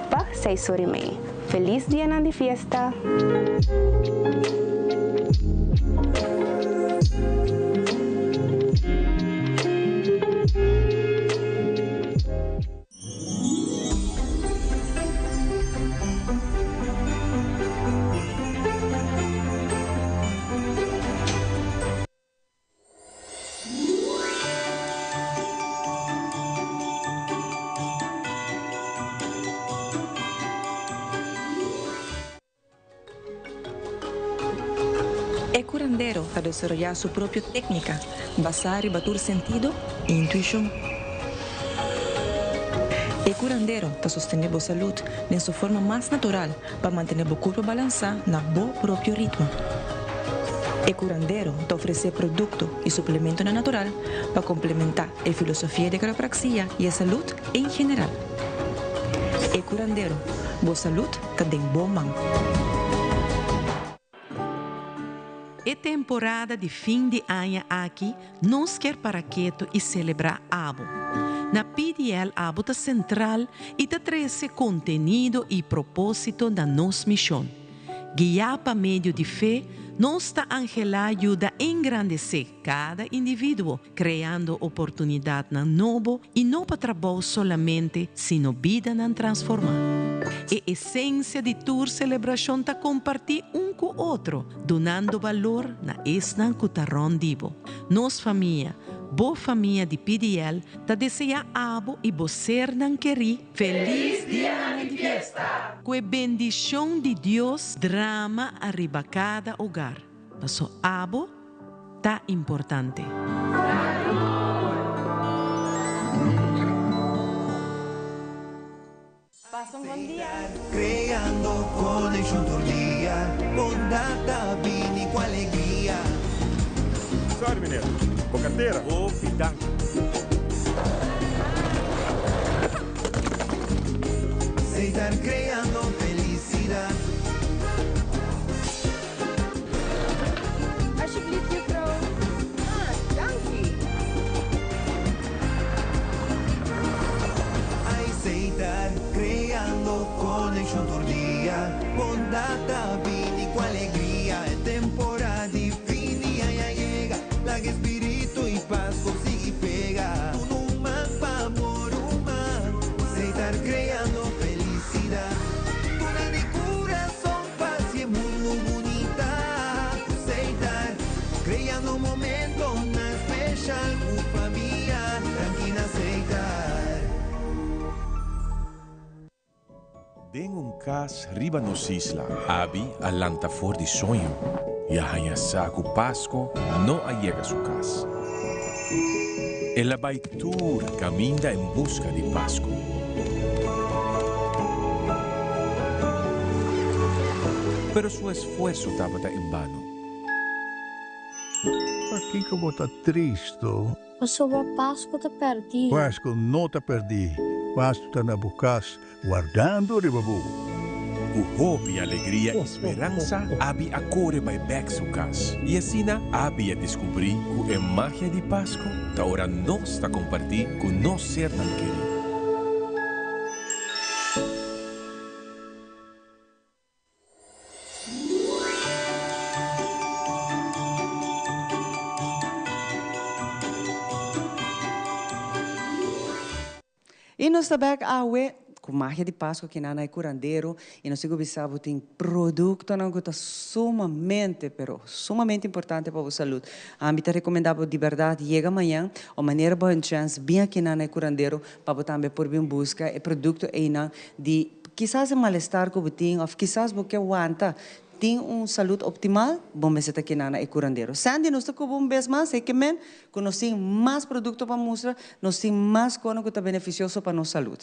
pa seis or y mei. Feliz dianan di fiesta! E curandero ta desaroyá su propio técnica basá riba tur sentido i intuishon. E curandero ta sostené bo salud den su forma mas natural pa mantené bo curpa balansá na bo propio ritmo. E curandero ta ofresé producto i suplementonan natural pa complementá e filosofia di quiropraxia i e salud en general. E curandero, bo salud ta den bo man. E temporada di fin di aña aki nos kier para keto y celebra abo. Na PDL abo ta central y ta trece contenido y proposito na nos mision. Guia pa medio di fe, nos ta anhela yuda engrandece cada individuo, creando oportunidadnan nobo y no pa trabou solamente sino bidanan transforma. E esencia di tur celebracion ta comparti un cu otro, dunando balor na esnan cu ta rond di bo. Nos famia, bo famia di PDL, ta desea abo y bo sernan keri Feliz Dianan di Fiesta! Cu e bendicion di Dios drama ariba cada hogar, paso abo ta importante. Pasa un bon dia. Creando conexion tur dia, bondad ta bini cu alegria. Sorry meneer, bo cartera. Hopi danki. Seitar creando felicidad. Alsjeblieft juffrouw. Ah, danki. Aceitar, creando conexion tur dia. Bondad ta bini cu alegria. E temporada di fin di aña yega. Laga e spiritu y Pasco sigui pega. Duna un man pa bo ruman. Aceitar, creando felicidad. Duna di curason. Pa haci e mundo bunita cu Seitar, creando momentonan special cu famia, danki na Seitar. Den un cas riba nos isla. Abi a lanta for di soño y a haña sa cu Pasco no a yega su cas. El a bai tur caminda en busca di Pasco. Pero su esfuerso tabata en bano. Pakiko bo ta tristo? Pasobra Pasco ta perdí. Pasco no ta perdí. Pasco ta na bo cas wardando riba bo. Ku hopi alegria i speransa, Abi a kore bai bèk su kas. I asina Abi a deskubrí ku e magia di Pasku ta ora nos ta kompartí ku nos sernan kerí. I nos ta bek awe ku magia di Pasku kinan na e kurandero i nos tin ku bisa bo tin produktonan ku ta sumamente pero sumamente importante pa bo salud. Ami ta rekomendá bo di bèrdat yega mañan o manera bo haña chèns bin akinan na e kurandero pa bo tambe por bin buska e produkto einan di kisas e malestar ku bo tin òf kisas bo ke wanta tin un salud optimal, bo mester ta kina na e curandero. Sandy, nos ta cuba un bes mas, e ke men cu nos tin mas producto pa mustra, nos tin mas cono cu ta beneficioso pa nos salud.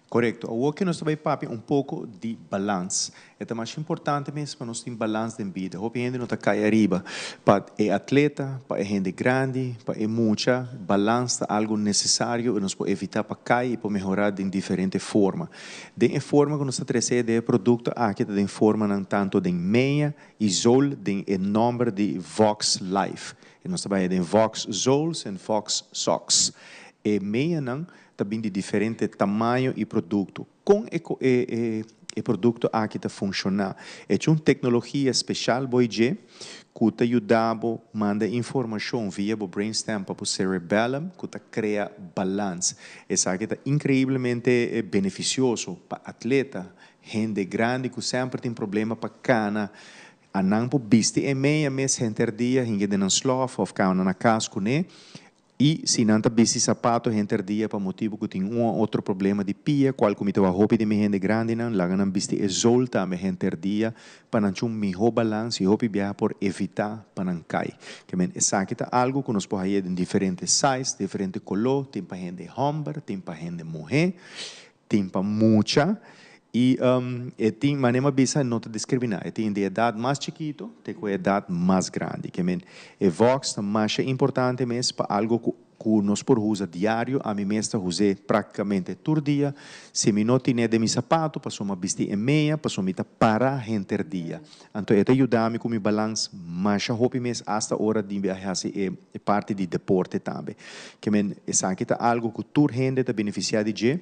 Corecto. Awor ke nos ta bay papia un poco di balans. E ta masha importante mes pa nos tin balans den bida. Hopi hende no ta cay ariba. Pa e atleta, pa e hende grandi, pa e mucha, balans ta algo necesario y nos por evita pa cay y por mehora den diferente forma. Den e forma ku nos ta trese den e produkto aki ta den formanan tantu den meña i zool den e nòmber di Vox Life. I nos ta bai den Vox Zoles en Vox Socks. E meñanan ta bin di diferente tamaño i produkto. Kon e e e produkto aki ta funshoná? E ta un teknologia speshal bo i dje ku ta yuda bo manda informashon via bo brainstem pa bo cerebellum ku ta krea balans. Esaki ta inkreiblemente benefisioso pa atleta, hende grandi ku semper tin problema pa kana. A nan por bisti e meya mes henter dia hinga den nan slòf òf kana na kas kuné. Y si nan ta bisti sapato henter dia pa motibo cu tin un o otro problema di pia, cual cu mi ta wak hopi di mi hende grandinan, laga nan bisti e zool tambe henter dia pa nan cu un miho balans y hopi biaha por evita pa nan cay. Ke men esaki ta algo cu nos por haya den diferente size, diferente colo, tin pa hende homber, tin pa hende muhe, tin pa mucha y e tin, manera mi a bisa, no ta discrimina, e tin di edad mas chikito te cu e edad mas grandi. Ke men e Vox ta masha importante mes pa algo cu Ku nos por usa diario, ami mes ta us'é práktikamente tur dia. Si mi no tin'é den mi sapatu, pasobra mi a bisti e mea, pasobra mi ta para henter dia. Anto e ta yuda mi ku mi balans masha hopi mes, asta ora di mi a hasi e parti di deporte tambe. Ke men, esaki ta algu ku tur hende ta benefisiá di dje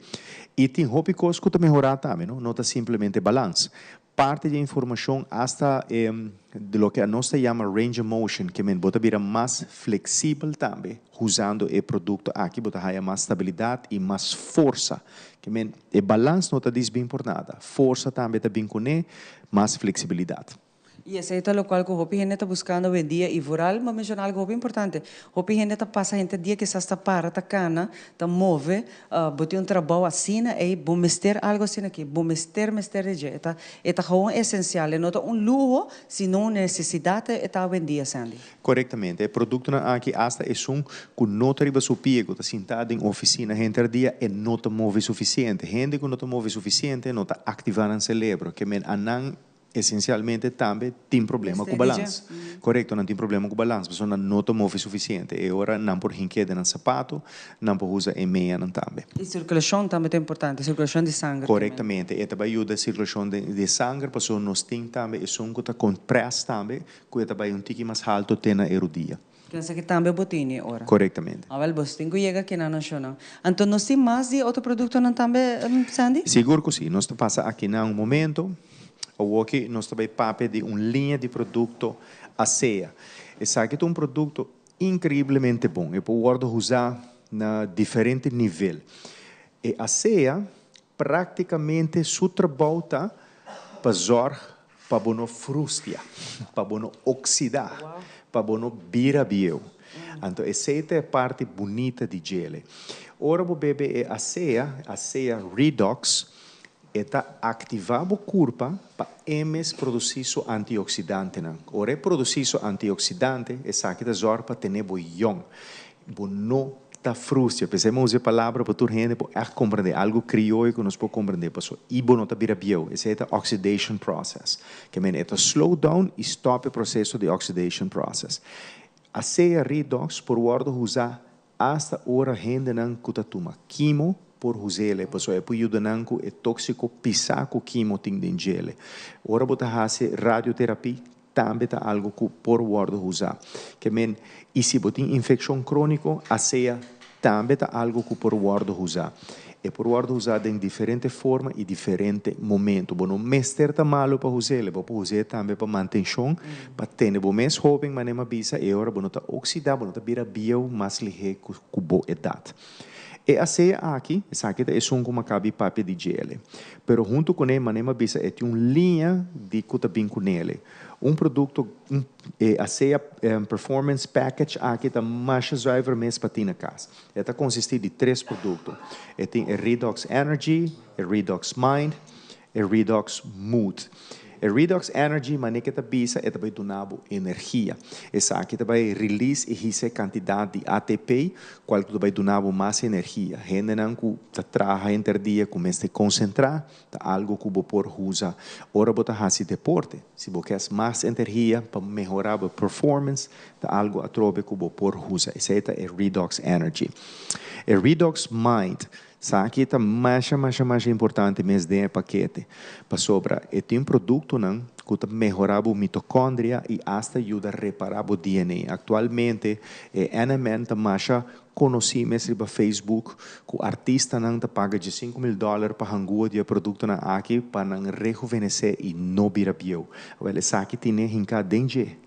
i tin hopi kos ku ta mehorá tambe, no? No ta simplemente balans. Parti di e informashon asta e di loke anos ta yama range of motion, ke men bo ta bira mas fleksibel tambe usando e produkto aki, bo ta haya mas stabilidat i mas forsa. Ke men e balans no ta disbin por nada, forsa tambe ta bin kuné, mas fleksibilidat. I esei ta lokual ku hopi hende ta buskando awendia i vooral bo a menshona algu hopi importante, hopi hende ta pasa henter dia kisas ta para ta kana, ta move, Bo tin un trabou asina ey, bo mester algo asina aki, bo mester mester di dje. E ta e ta gewoon esencial, e no ta un luho, sino un necesidad e ta awendia, Sandy. Corectamente. E productonan aki, hasta esun cu no ta riba su pie, cu ta sinta den oficina henter dia, e no ta move suficiente. Hende cu no ta move suficiente no ta activa nan celebro. Ke men a nan Esencialmente tambe tin problema cu balans. Corecto, nan tin problema cu balans, pasobra nan no ta move suficiente. E ora nan por hink'é den nan sapato, nan por usa e meanan tambe. Y circulacion tambe ta importante, circulacion di sanger tambe. Corectamente, e ta bay yuda circulacion di sanger, pasobra nos tin tambe esun cu ta compress tambe, cu e ta bay un tiki mas halto te na e rudia. Pensa ki tambe bo tene ora. Korektamente. Awel, bo tin ku yega aki na nashonnan. Anto nos tin mas di e otro produktonan tambe, Sandy? Sigur ku si. Nos ta pasa aki na un momento. Awoki nos ta bai papia di un liña di produkto Asea. Esaki ta un produkto inkreiblemente bon. E por wòrdu usá na diferente nivel. E Asea Práktikamente su trabou ta pa zòrg pa bo no frustia, pa bo no oksidá, pa bo no bira bieu. Anto esei ta e parti bunita di djele. Ora bo bebe e asea, asea redox, e ta aktivá bo kurpa pa e mes produsí su antioksidantenan. Ora e produsí su antioksidante, esaki ta zòrg pa tene bo yòn. Bo no ta frustra. P'esei mi a usa e palabra pa tur hende por ègt komprendé. Algu krioyo ku nos por komprendé. Pasobra i bo no ta bira bieu. Esei ta oxidation process. Ke men e ta slow down i stòp e proseso di oxidation process. Asea redox por wòrdu usá asta ora hendenan ku ta tuma kimo por us'el. Pasobra e por yuda nan ku e tóksiko pisá ku kimo tin den djele. Ora bo ta hasi radioterapi Tambe ta algo ku por wòrdu usá. Ke men, i si bo tin infekshon króniko, asea tambe ta algo ku por wòrdu usá. E por wòrdu usá den diferente forma i diferente momentu. Bo no mester ta malu pa us'el, bo por us'é tambe pa mantenshon, pa tene bo mes hóben, manera mi a bisa, e ora bo no ta oksidá, bo no ta bira bieu mas lihé ku bo edat. E asea aki, esaki ta esun ku Makabi papia di djele. Pero huntu kuné, manera mi a bisa, e tin un liña di ku ta bin kunele. Un produkto, un, e asea Performance Package aki ta masha zuiver mes pa tin na kas. E ta konsistí di tres produkto. E tin e Redox Energy, e Redox Mind, E redox mood. E redox energy manera ke ta bisa e ta bai duna bo energia. Esaki ta bai release i hisa e kantidat di ATP kual ku ta bai duna bo mas energia. Hendenan ku ta traha henter dia ku mester konsentrá ta algu ku bo por usa ora bo ta hasi deporte. Si bo kes mas energia pa mehorá bo performance ta algu atrobe ku bo por usa. Esei ta e redox energy. E redox mind Esaki ta masha masha masha importante mes den e pakete, pasobra e tin produktonan ku ta mehorá bo mitokondria i asta yuda repará bo DNA. Aktualmente e NMN ta masha konosí mes riba Facebook ku artistanan ta paga diesinku mil dòler pa hangua di e produktonan aki pa nan rehuvenesé i no bira bieu. Awèl esaki tine hinká den dje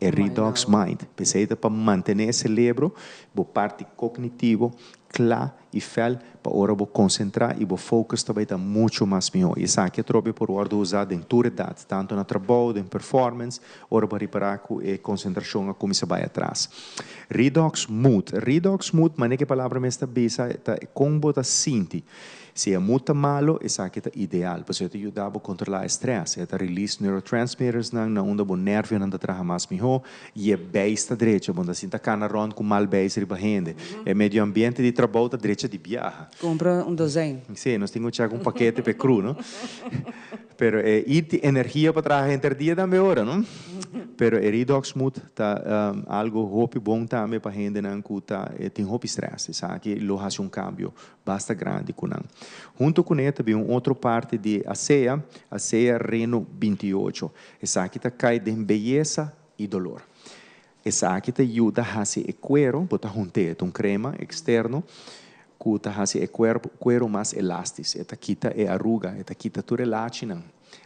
e Redox Mind. P'esei ta pa mantené e selebro, bo parti kognitivo, kla. y fel pa ora bo concentra y bo focus ta bay ta mucho mas miho. Y esaki atrobe por wordo usa den tur edad, tanto na trabou, den performance, ora bo ripara cu e concentracion a cuminsa bay atras. Redox Mood. Redox Mood, manera cu e palabra mes ta bisa, ta con bo ta sinti. Si e mood ta malo, esaki ta ideal, pasobra e ta yuda bo controla e stress, e ta release neurotransmittersnan na unda bo nervionan ta traha mas miho y e beis ta drecha. Bo no ta sinta cana rond cu mal beis riba hende. E medio ambiente di trabou ta drecha di biaha. Cumpra un dozijn. Si, nos tin cu check un pakete p'e crew, no? Pero e y energia pa traha henter dia tambe ora, no? Pero e Redox Mood ta algo hopi bon tambe pa hendenan cu ta tin hopi stress. Esaki lo haci un cambio basta grandi cu nan. Hunto cu ne ta bin un otro parti di ASEA, ASEA Reno 28. Esaki ta cay den beyesa y dolor. Esaki ta yuda haci e cuero, bo ta hunte, e ta un crema externo cu ta haci e cuero mas elastis, e ta kita e aruga, e ta kita tur e lachinan.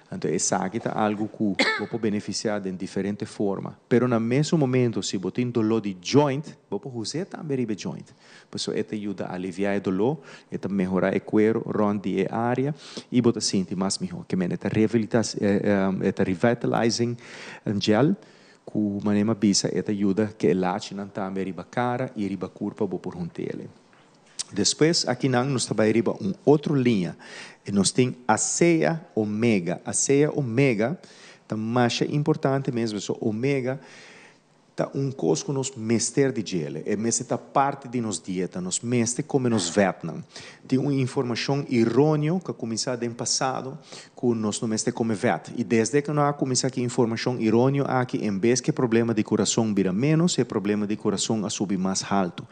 Anto esaki ta algo cu bo por beneficia den diferente forma. Pero na mesun momento si bo tin dolor di joint, bo por huz'e tambe riba e joint. Pasobra e ta yuda alivia e dolor, e ta mehora e cuero rond di e area y bo ta sinti mas miho. Ke men e ta e ta revitalizing gel cu manera mi a bisa e ta yuda ke e lachinan tambe riba cara y riba curpa bo por hunt'ele. Despues akinan nos ta bai riba un otro liña y nos tin Asea Omega. Asea Omega ta masha importante mes pasobra omega ta un cos cu nos mester di djele. E mester ta parti di nos dieta. Nos mester come nos vetnan. Tin un informacion ironio cu a cuminsa den pasado cu nos no mester come vet. Y desde cu nos a cuminsa cu e informacion ironio aki, en bes cu e problema di curason bira menos, e problema di curason a subi mas halto.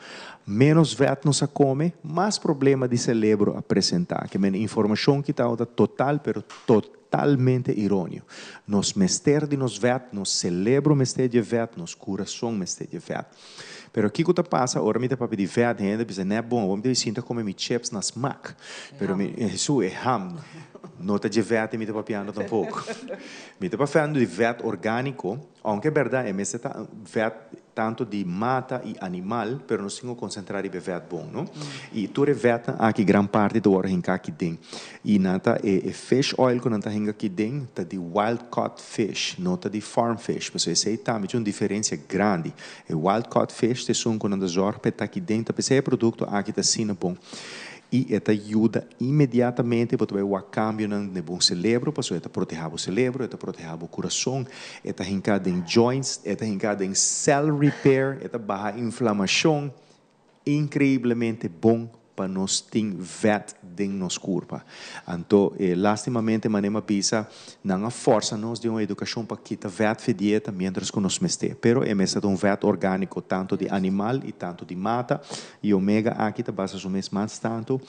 Menos vet nos a come, mas problema di celebro a presenta. Ke men informacion ki tabata total pero totalmente ironio. Nos mester di nos vet, nos celebro mester di e vet, nos curason mester di e vet. Pero kico ta pasa ora mi ta papia di vet, hende ta bisa, nè bon, awor mi ta sinta come mi chips na smaak. Pero mi, Hesu, e ham no ta dje vet mi ta papiando tampoco. Mi ta pafiando di vet organico. Aunke berdad e mester ta vet tanto di mata y animal, pero nos tin cu concentra riba e vet bon, no? Y tur e vetnan aki gran parti ta worde hinca aki den. Y nan ta e e fish oil cu nan ta hinca aki den ta di wild caught fish, no ta di farm fish. Pasobra esey tambe tin un diferencia grandi. E wild caught fish ta esun cu nan ta zorg pa e ta aki den, ta p'esey e producto aki ta asina bon. I e ta yuda inmediatamente bo ta bai wak kambionan den bo selebro, pasobra e ta protehá bo selebro, e ta protehá bo kurason, e ta hinká den joints, e ta hinká den cell repair, e ta baha inflamashon. Inkreiblemente bon pa nos tin vèt den nos kurpa. Anto, lastimamente manera mi a bisa, Nan a forsa nos den un edukashon pa kita vèt fe dieta miéntras ku nos mester. Pero e mester ta un vèt orgániko, tantu di animal i tantu di mata, i omega aki ta basa su mes mas tantu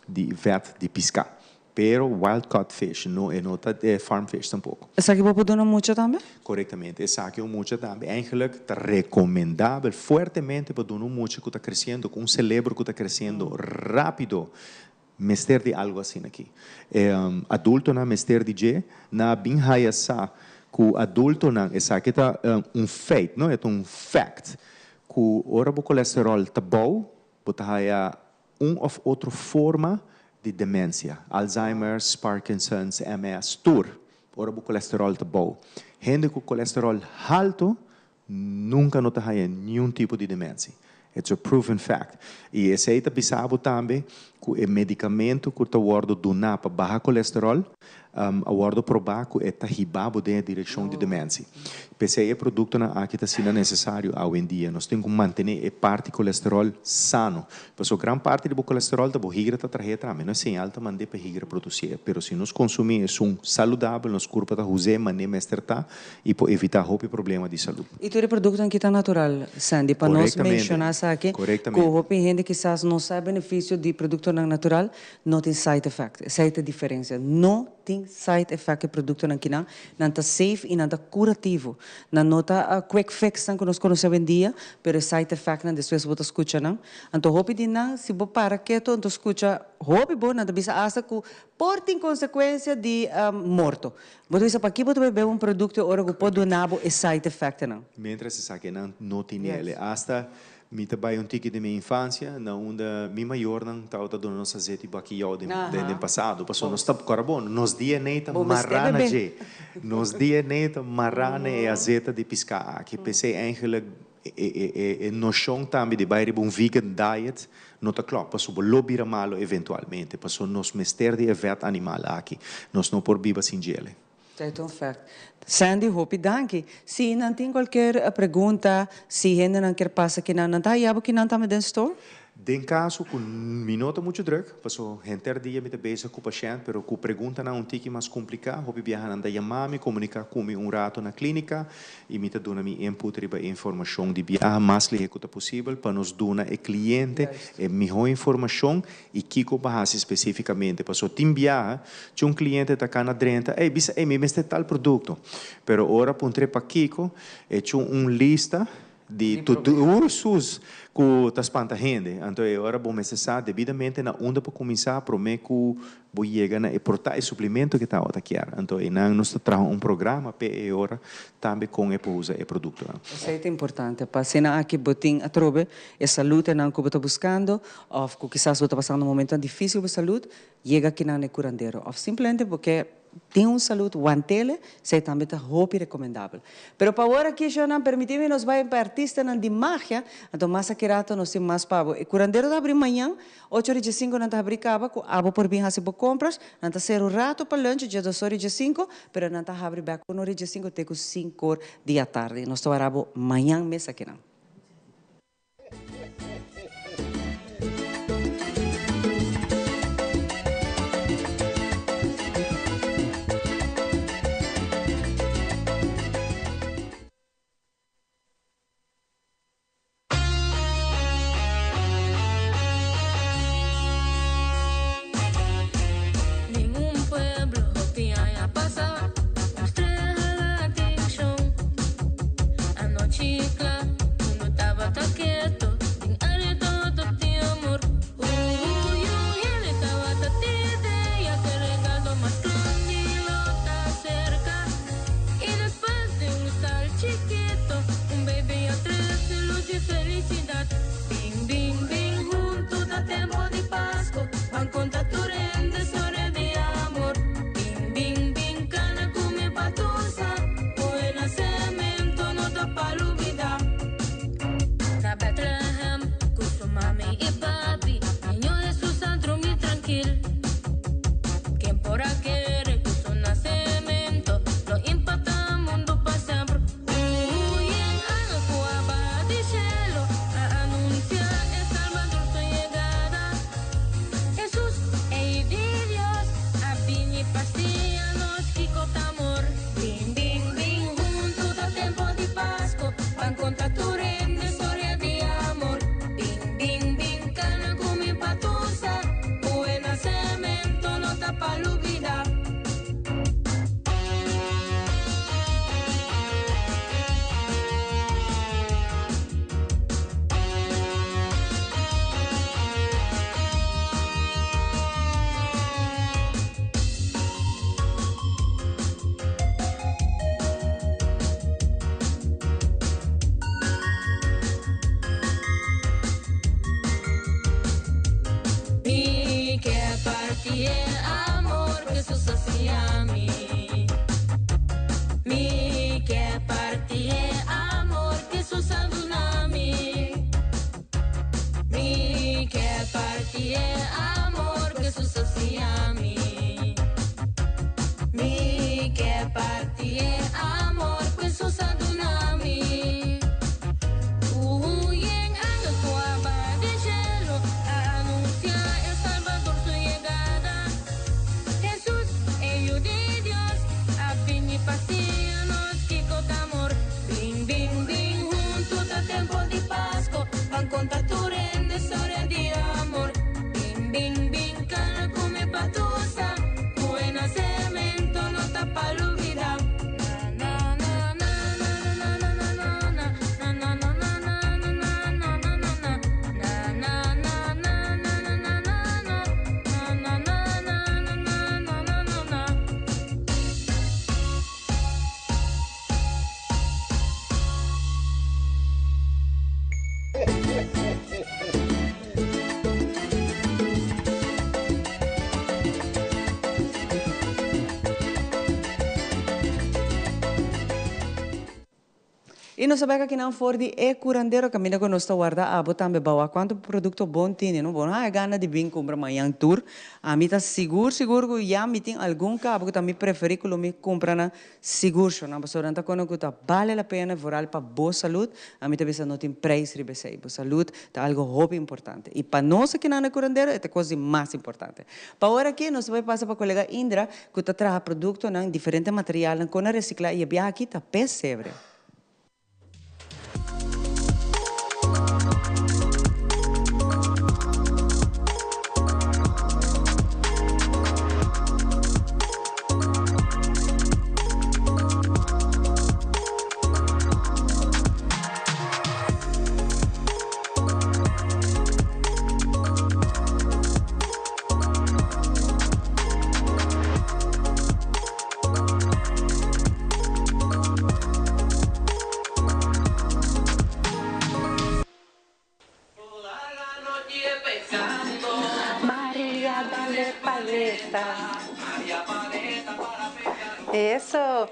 di vèt di piská. Pero wild caught fish, no, e no ta farm fish tampoko. Esaki bo por duna mucha tambe? Korektamente, esaki un mucha tambe. Eigenlik ta rekomendabel fuertemente pa duna un mucha ku ta kresiendo, ku un selebro ku ta kresiendo rápido, Mester di algo asina aki. E adultonan mester di dje. Nan a bin haya sa ku adultonan, esaki ta un feit, no? E ta un fact, ku ora bo kolesterol ta bou, bo ta haya un òf otro forma di demensia, Alzheimer's, Parkinson's, MS, tur, ora bo kolesterol ta bou. Hende ku kolesterol haltu Nunca no ta haya niun tipo di dementie. It's a proven fact. Y esey ta bisa bo tambe cu e medicamento cu ta wordo duna pa baha colesterol a wordo proba cu e ta hiba bo den e direccion di dementie. P'esey e productonan aki ta asina necesario awendia. Nos tin cu mantene e parti colesterol sano. Pasobra gran parti di bo colesterol ta bo higra ta trahe tambe. No e señal ta mande pa e higra produci. Pero si nos consumi esun saludabel nos curpa ta huz'e mane mester ta. y por evita hopi problema di salud. Y tur e productonan ki ta natural, Sandy, pa nos menciona esaki, cu hopi hende kisas no sa e beneficio di productonan natural, no tin side effect. Esey ta e diferencia. No tin side effect e productonan kinan, nan ta safe y nan ta curativo. Nan no ta quick fixnan cu nos conoce awendia, pero e side effectnan despues bo ta scucha nan. Anto hopi di nan, si bo para keto anto scucha hopi bo, nan ta bisa hasta cu por tin consecuencia di morto. Bo ta bisa paki bo ta bebe un producto e ora cu por duna bo e side effectnan? Mientras esakinan no tin el. Hasta Mi ta bai un tiki den mi infancia, na unda mi mayornan tabata duna nos azeti bakiyou den den pasado. Pasobra nos ta kora bon, nos DNA ta Bo mester mará na bebe. dje. Nos DNA ta mará na e azeta di piská aki. P'esei eigenlijk e e e e noshon tambe di bai riba un vegan diet no ta klòp, pasobra bo lo bira malo eventualmente. Pasobra nos mester di e vèt animal aki. Nos no por biba sin djele. Ta ta un fact. Sandy, hopi danki. Si nan tin cualkier pregunta, si hendenan kier pasa kinan, nan ta haya bo kinan tambe den store? Den caso cu mi no ta mucho druk, paso henter dia mi ta bezig cu pashent, pero cu preguntanan un tiki mas complica, hopi biaha nan ta yama mi, comunica cu mi un rato na clinica y mi ta duna mi input riba e informacion di biaha mas lihe cu ta posibel pa nos duna e cliente e miho informacion I kiko pa hasi spesífikamente? Pasobra tin biaha cu un cliente ta cana drenta, ey, bisa, ey, mi mester tal producto. Pero ora puntr'é pakiko, e cu un lista di tur sus cu ta spanta hende. Anto e ora bo mester sa debidamente na unda pa cuminsa prome cu bo yega na e por ta e suplemento cu e tabata kier. Anto eynan nos ta traha un programa p'e e ora tambe con e por usa e productonan. Esey ta importante pa asina aki bo tin atrobe e salutenan cu bo ta buscando Of ku kisas bo ta pasando momentonan difísil ku salud, yega kinan na e kurandero. Of simplemente bo ke tin un salud wantele, esei tambe ta hopi rekomendabel. Pero pa awor aki, shownan, permití mi nos bai pa e artistanan di magia, anto mas aki rato nos tin mas pa bo. E kurandero ta habrí mañan, ocho ora i diesinku nan ta habrí kaba ku abo por bin hasi bo kompras. Nan ta sera un rato pa lunch, diesdos ora i diesinku, pero nan ta habri bèk un ora i diesinku te ku sinkor di atardi. Nos ta wara bo mañan mes akinan. I nos a bek akinan for di e curandero caminda cu nos ta warda abo tambe bawa cuanto producto bon tini no bo no haya gana di bin cumpra mañan tur ami ta sigur sigur cu ya mi tin algun cabo cu ta mi preferi cu lo mi cumpra nan sigur sho nan pasobra nan ta cono cu ta bale la pena vooral pa bo salud ami ta bisa no tin prijs riba esey bo salud ta algo hopi importante y pa nos akinan na curandero e ta cos di mas importante pa ora aki nos ta bay pasa pa colega Indra cu ta traha productonan diferente materialnan con a recicla y e biaha aki ta pesebre. Maria dale paleta. Eso.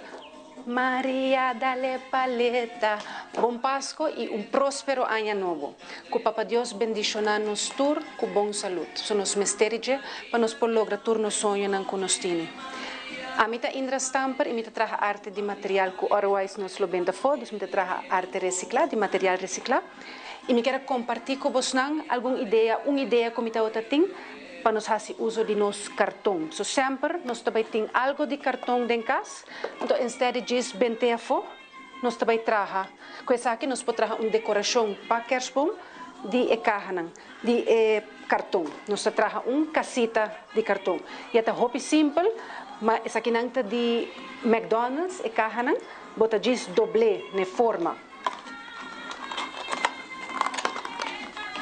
Maria dale paleta. Bon Pasco y un prospero aña nobo. Cu Papa Dios bendiciona nos tur cu bon salud. So nos mester di dje pa nos por logra tur nos soñonan cu nos tini. Ami ta Indra Stamper y mi ta traha arte di material cu otherwise nos lo benta afo, dus mi ta traha arte recicla, di material recicla. Y mi kier a comparti cu bosnan algun idea, un idea cu mi tabata tin pa nos haci uzo di nos carton. So semper nos ta bay tin algo di carton den cas, anto instead di djis bente afo, Nos ta bai traha. Ku esaki nos por traha un dekorashon pa kersboom di e kahanan di e karton. Nos ta traha un kasita di karton. I e ta hopi simpel, ma esakinan ta di McDonald's, e kahanan. Bo ta djis dobl'é n'e forma.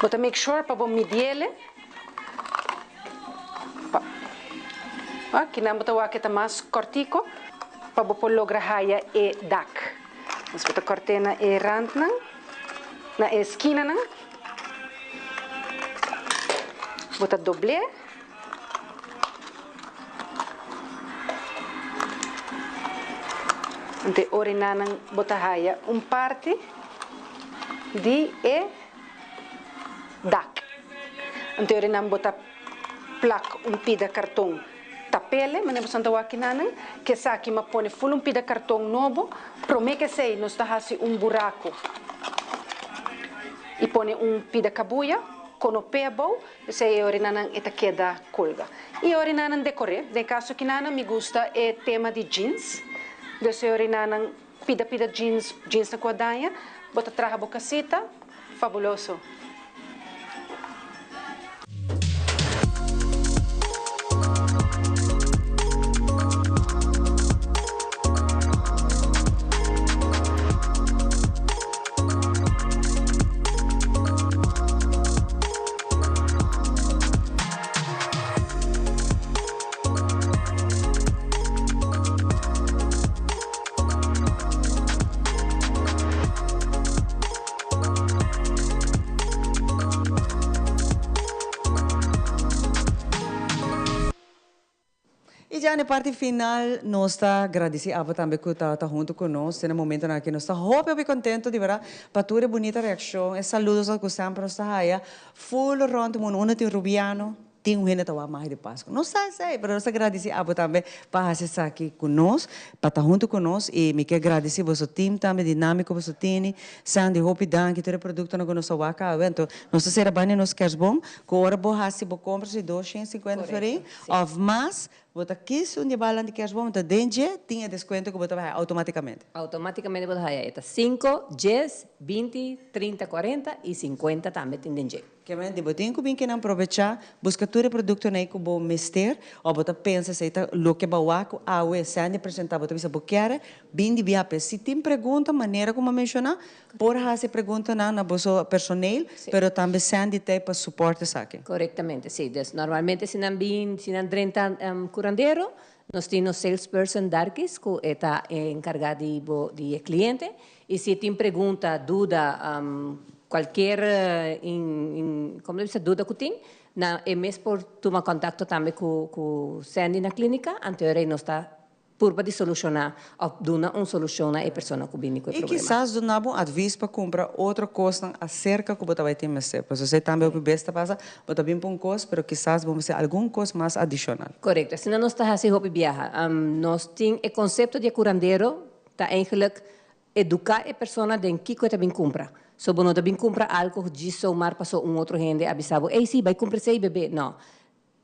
Bo ta make sure pa bo midi'ele. Pa. Kinan bo ta wak e ta mas kòrtiko pa bo por logra haya e dak. Nos bo ta kòrt'é na e randnan, na e skinanan. Bo ta dobl'é. Anto e orinanan bo ta haya un parti di e dak. Anto e orinan bo ta plak un pida karton tapele, manera boso ta wak kinanan, ke esaki m'a pone ful un pida karton nobo, prome ke esei nos ta hasi un buraku i pone un pida kabuya, konopé abou, esei e orinanan e ta keda kolga. I e orinanan dekoré, den e kaso kinanan mi gusta e tema di jeans, dus e orinanan pida pida jeans, jeansnan ku a daña, bo ta traha bo kasita, Fabuloso. Y ya na e parti final nos ta gradici abo tambe cu ta ta hunto cu nos den e momentonan aki. Nos ta hopi hopi contento di berdad pa tur e bunita reaccion, e saludos cu semper nos ta haya full rond mundo. Unda tin Rubiano, Tin un hende ta wak magia di Pasku. Nos sa esei, pero nos ta gradisí abo tambe pa hasi esaki ku nos, pa ta huntu ku nos i mi ke gradisí boso tim tambe, dinámiko boso tini. Sandy, hopi danki tur e produktonan ku nos a wak awe. Anto nos ta sera banda di nos kersboom ku ora bo hasi bo kompra si dos shen sinkuenta florin òf mas, Bo ta kis un di e balan di kerstboom, ta den dje tin e descuento cu bo ta bay haya automaticamente. Automaticamente bo ta haya. E ta cinco, dies, binti, trinta, cuarenta y cincuenta tambe tin den dje. Kemen di bo tin cu bin kinan probecha, busca tur e productonan ey cu bo mester of bo ta pensa esey ta loke bo a wak cu awe Sandy a presenta bo ta bisa bo kier bin di biape. Si tin pregunta manera cu mi a menciona Por hasi preguntanan na boso personeel, pero tambe Sandy ta pa support esaki. Correctamente, si. Dus normalmente si nan bin, si nan drenta curandero, nos tin nos salesperson Darkis cu e ta encarga di bo, di e cliente. Y si tin pregunta, duda, cualkier in, como ta bisa, duda cu tin, nan e mes por tuma contacto tambe cu cu Sandy na clinica, anto e rey nos ta. purba di solushoná òf duna un solushon na e persona ku bini ku e I problema. kisas duna bo un advis pa kumpra otro kosnan aserka ku bo ta bai tin mester. Pasobra esei tambe hopi bes ta pasa, bo ta bin pa un kos, pero kisas bo mester algun kos mas adishonal. Korekto, asina nos ta hasi hopi biaha. Nos tin e konsepto di e kurandero ta eigenlijk eduká e persona den kiko e ta bin kumpra. So bo no ta bin kumpra algu djis zomaar paso un otro hende a bisa bo, ey si, bai kumpra esei bebé. No.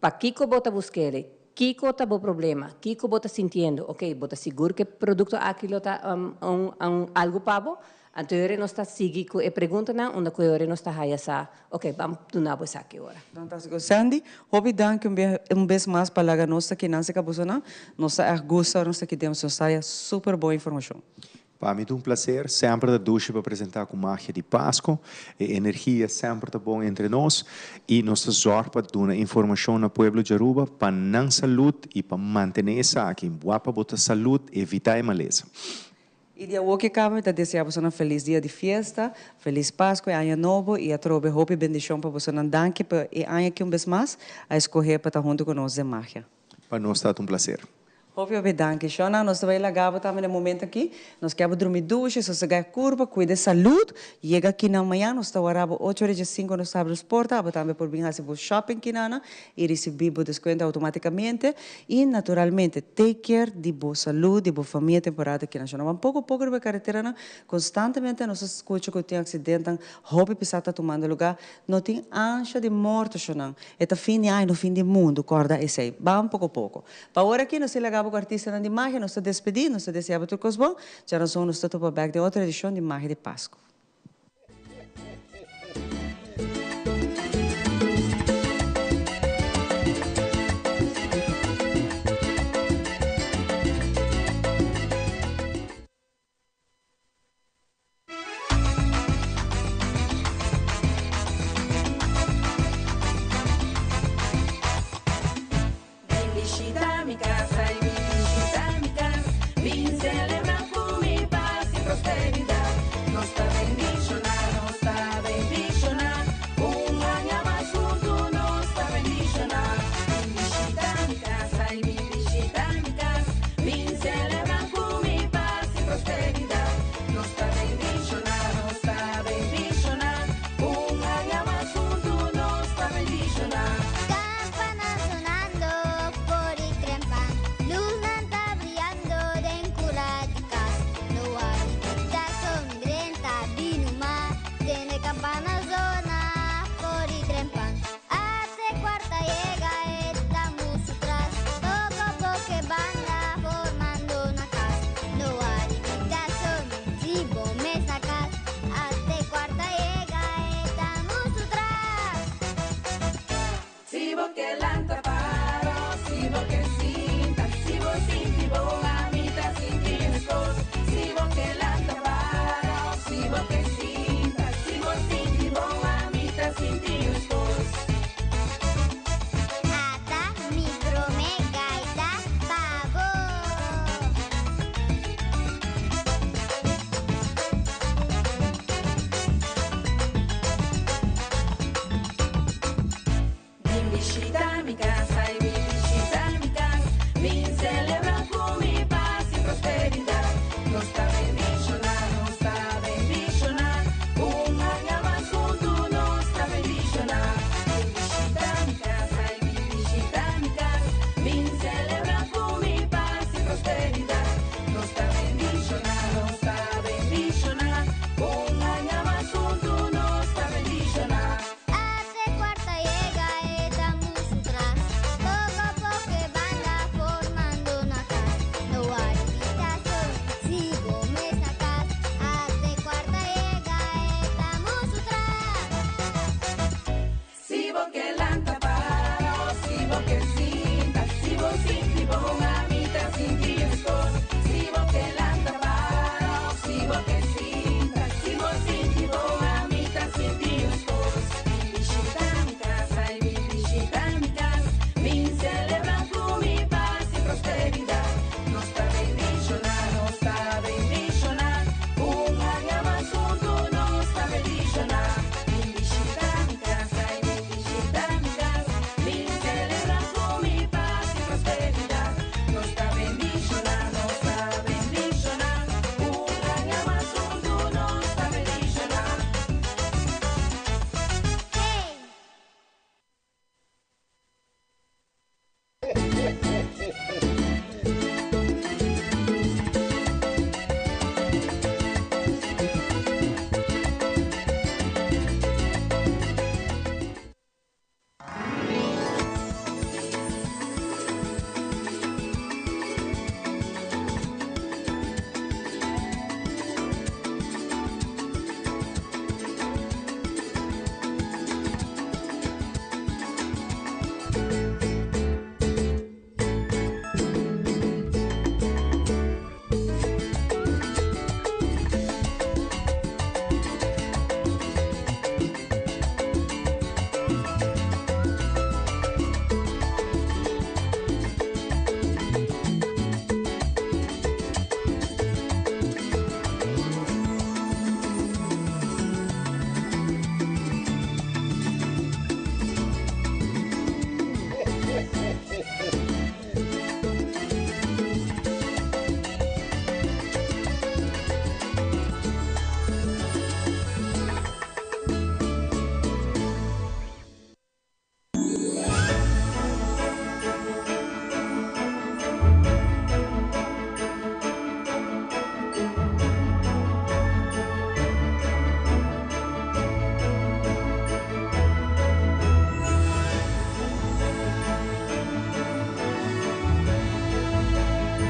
Pakiko bo ta busk'é? Kiko ta bo problema? Kiko bo ta sintiendo? Ok, bo ta sigur ku e produkto aki lo ta un un algu pa bo? Anto e ora nos ta sigui ku e preguntanan unda ku e ora nos ta haya sa, ok, ban duna bo esaki ora. Fantástiko. Sandy, hopi danki un bia un bes mas pa laga nos ta kinan serka bosonan. Nos ta ègt gusta ora nos ta ki den nos haya super bon informashon. Pa mi ta un placer, semper ta dushi pa presenta cu Magia di Pasco. E energia semper ta bon entre nos y nos ta zorg pa duna informacion na pueblo di Aruba pa nan salud y pa mantene esaki. Wak pa bo ta salud, evita e malesa. Y di awor ke caba mi ta desea bosonan feliz dia di fiesta, feliz Pasco y aña nobo y atrobe hopi bendicion pa bosonan. Danki pa e aña aki un bes mas a escoge pa ta hunto cu nos den Magia. Pa nos ta un placer. Hopi hopi danki. Shona, nos ta bai laga bo tambe na e momento aki. Nos ke bo drumi dushi, sosega e kurpa, kuida e salud. Yega aki na mañan, nos ta wara bo ocho ora dje sinku nos ta habri nos porta. Abo tambe por bin hasi bo shopping kinana i risibí bo deskuento outomátikamente. I naturalmente, take care di bo salud, di bo famia temporada kina. Shona, ban poko poko riba e kareteranan. Konstantemente nos ta skucha ku tin aksidentan hopi pisá ta tumando lugá. No tin ansha di morto, shonnan. E ta fin di aña, no fin di mundu. Kòrda esei. Ban poko poko. Pa ora aki nos tin laga bo ku artistanan di magia, nos ta despedí, nos ta deseá bo tur kos bon. Djaranson nos ta topa bèk den otro edishon di Magia di Pasku.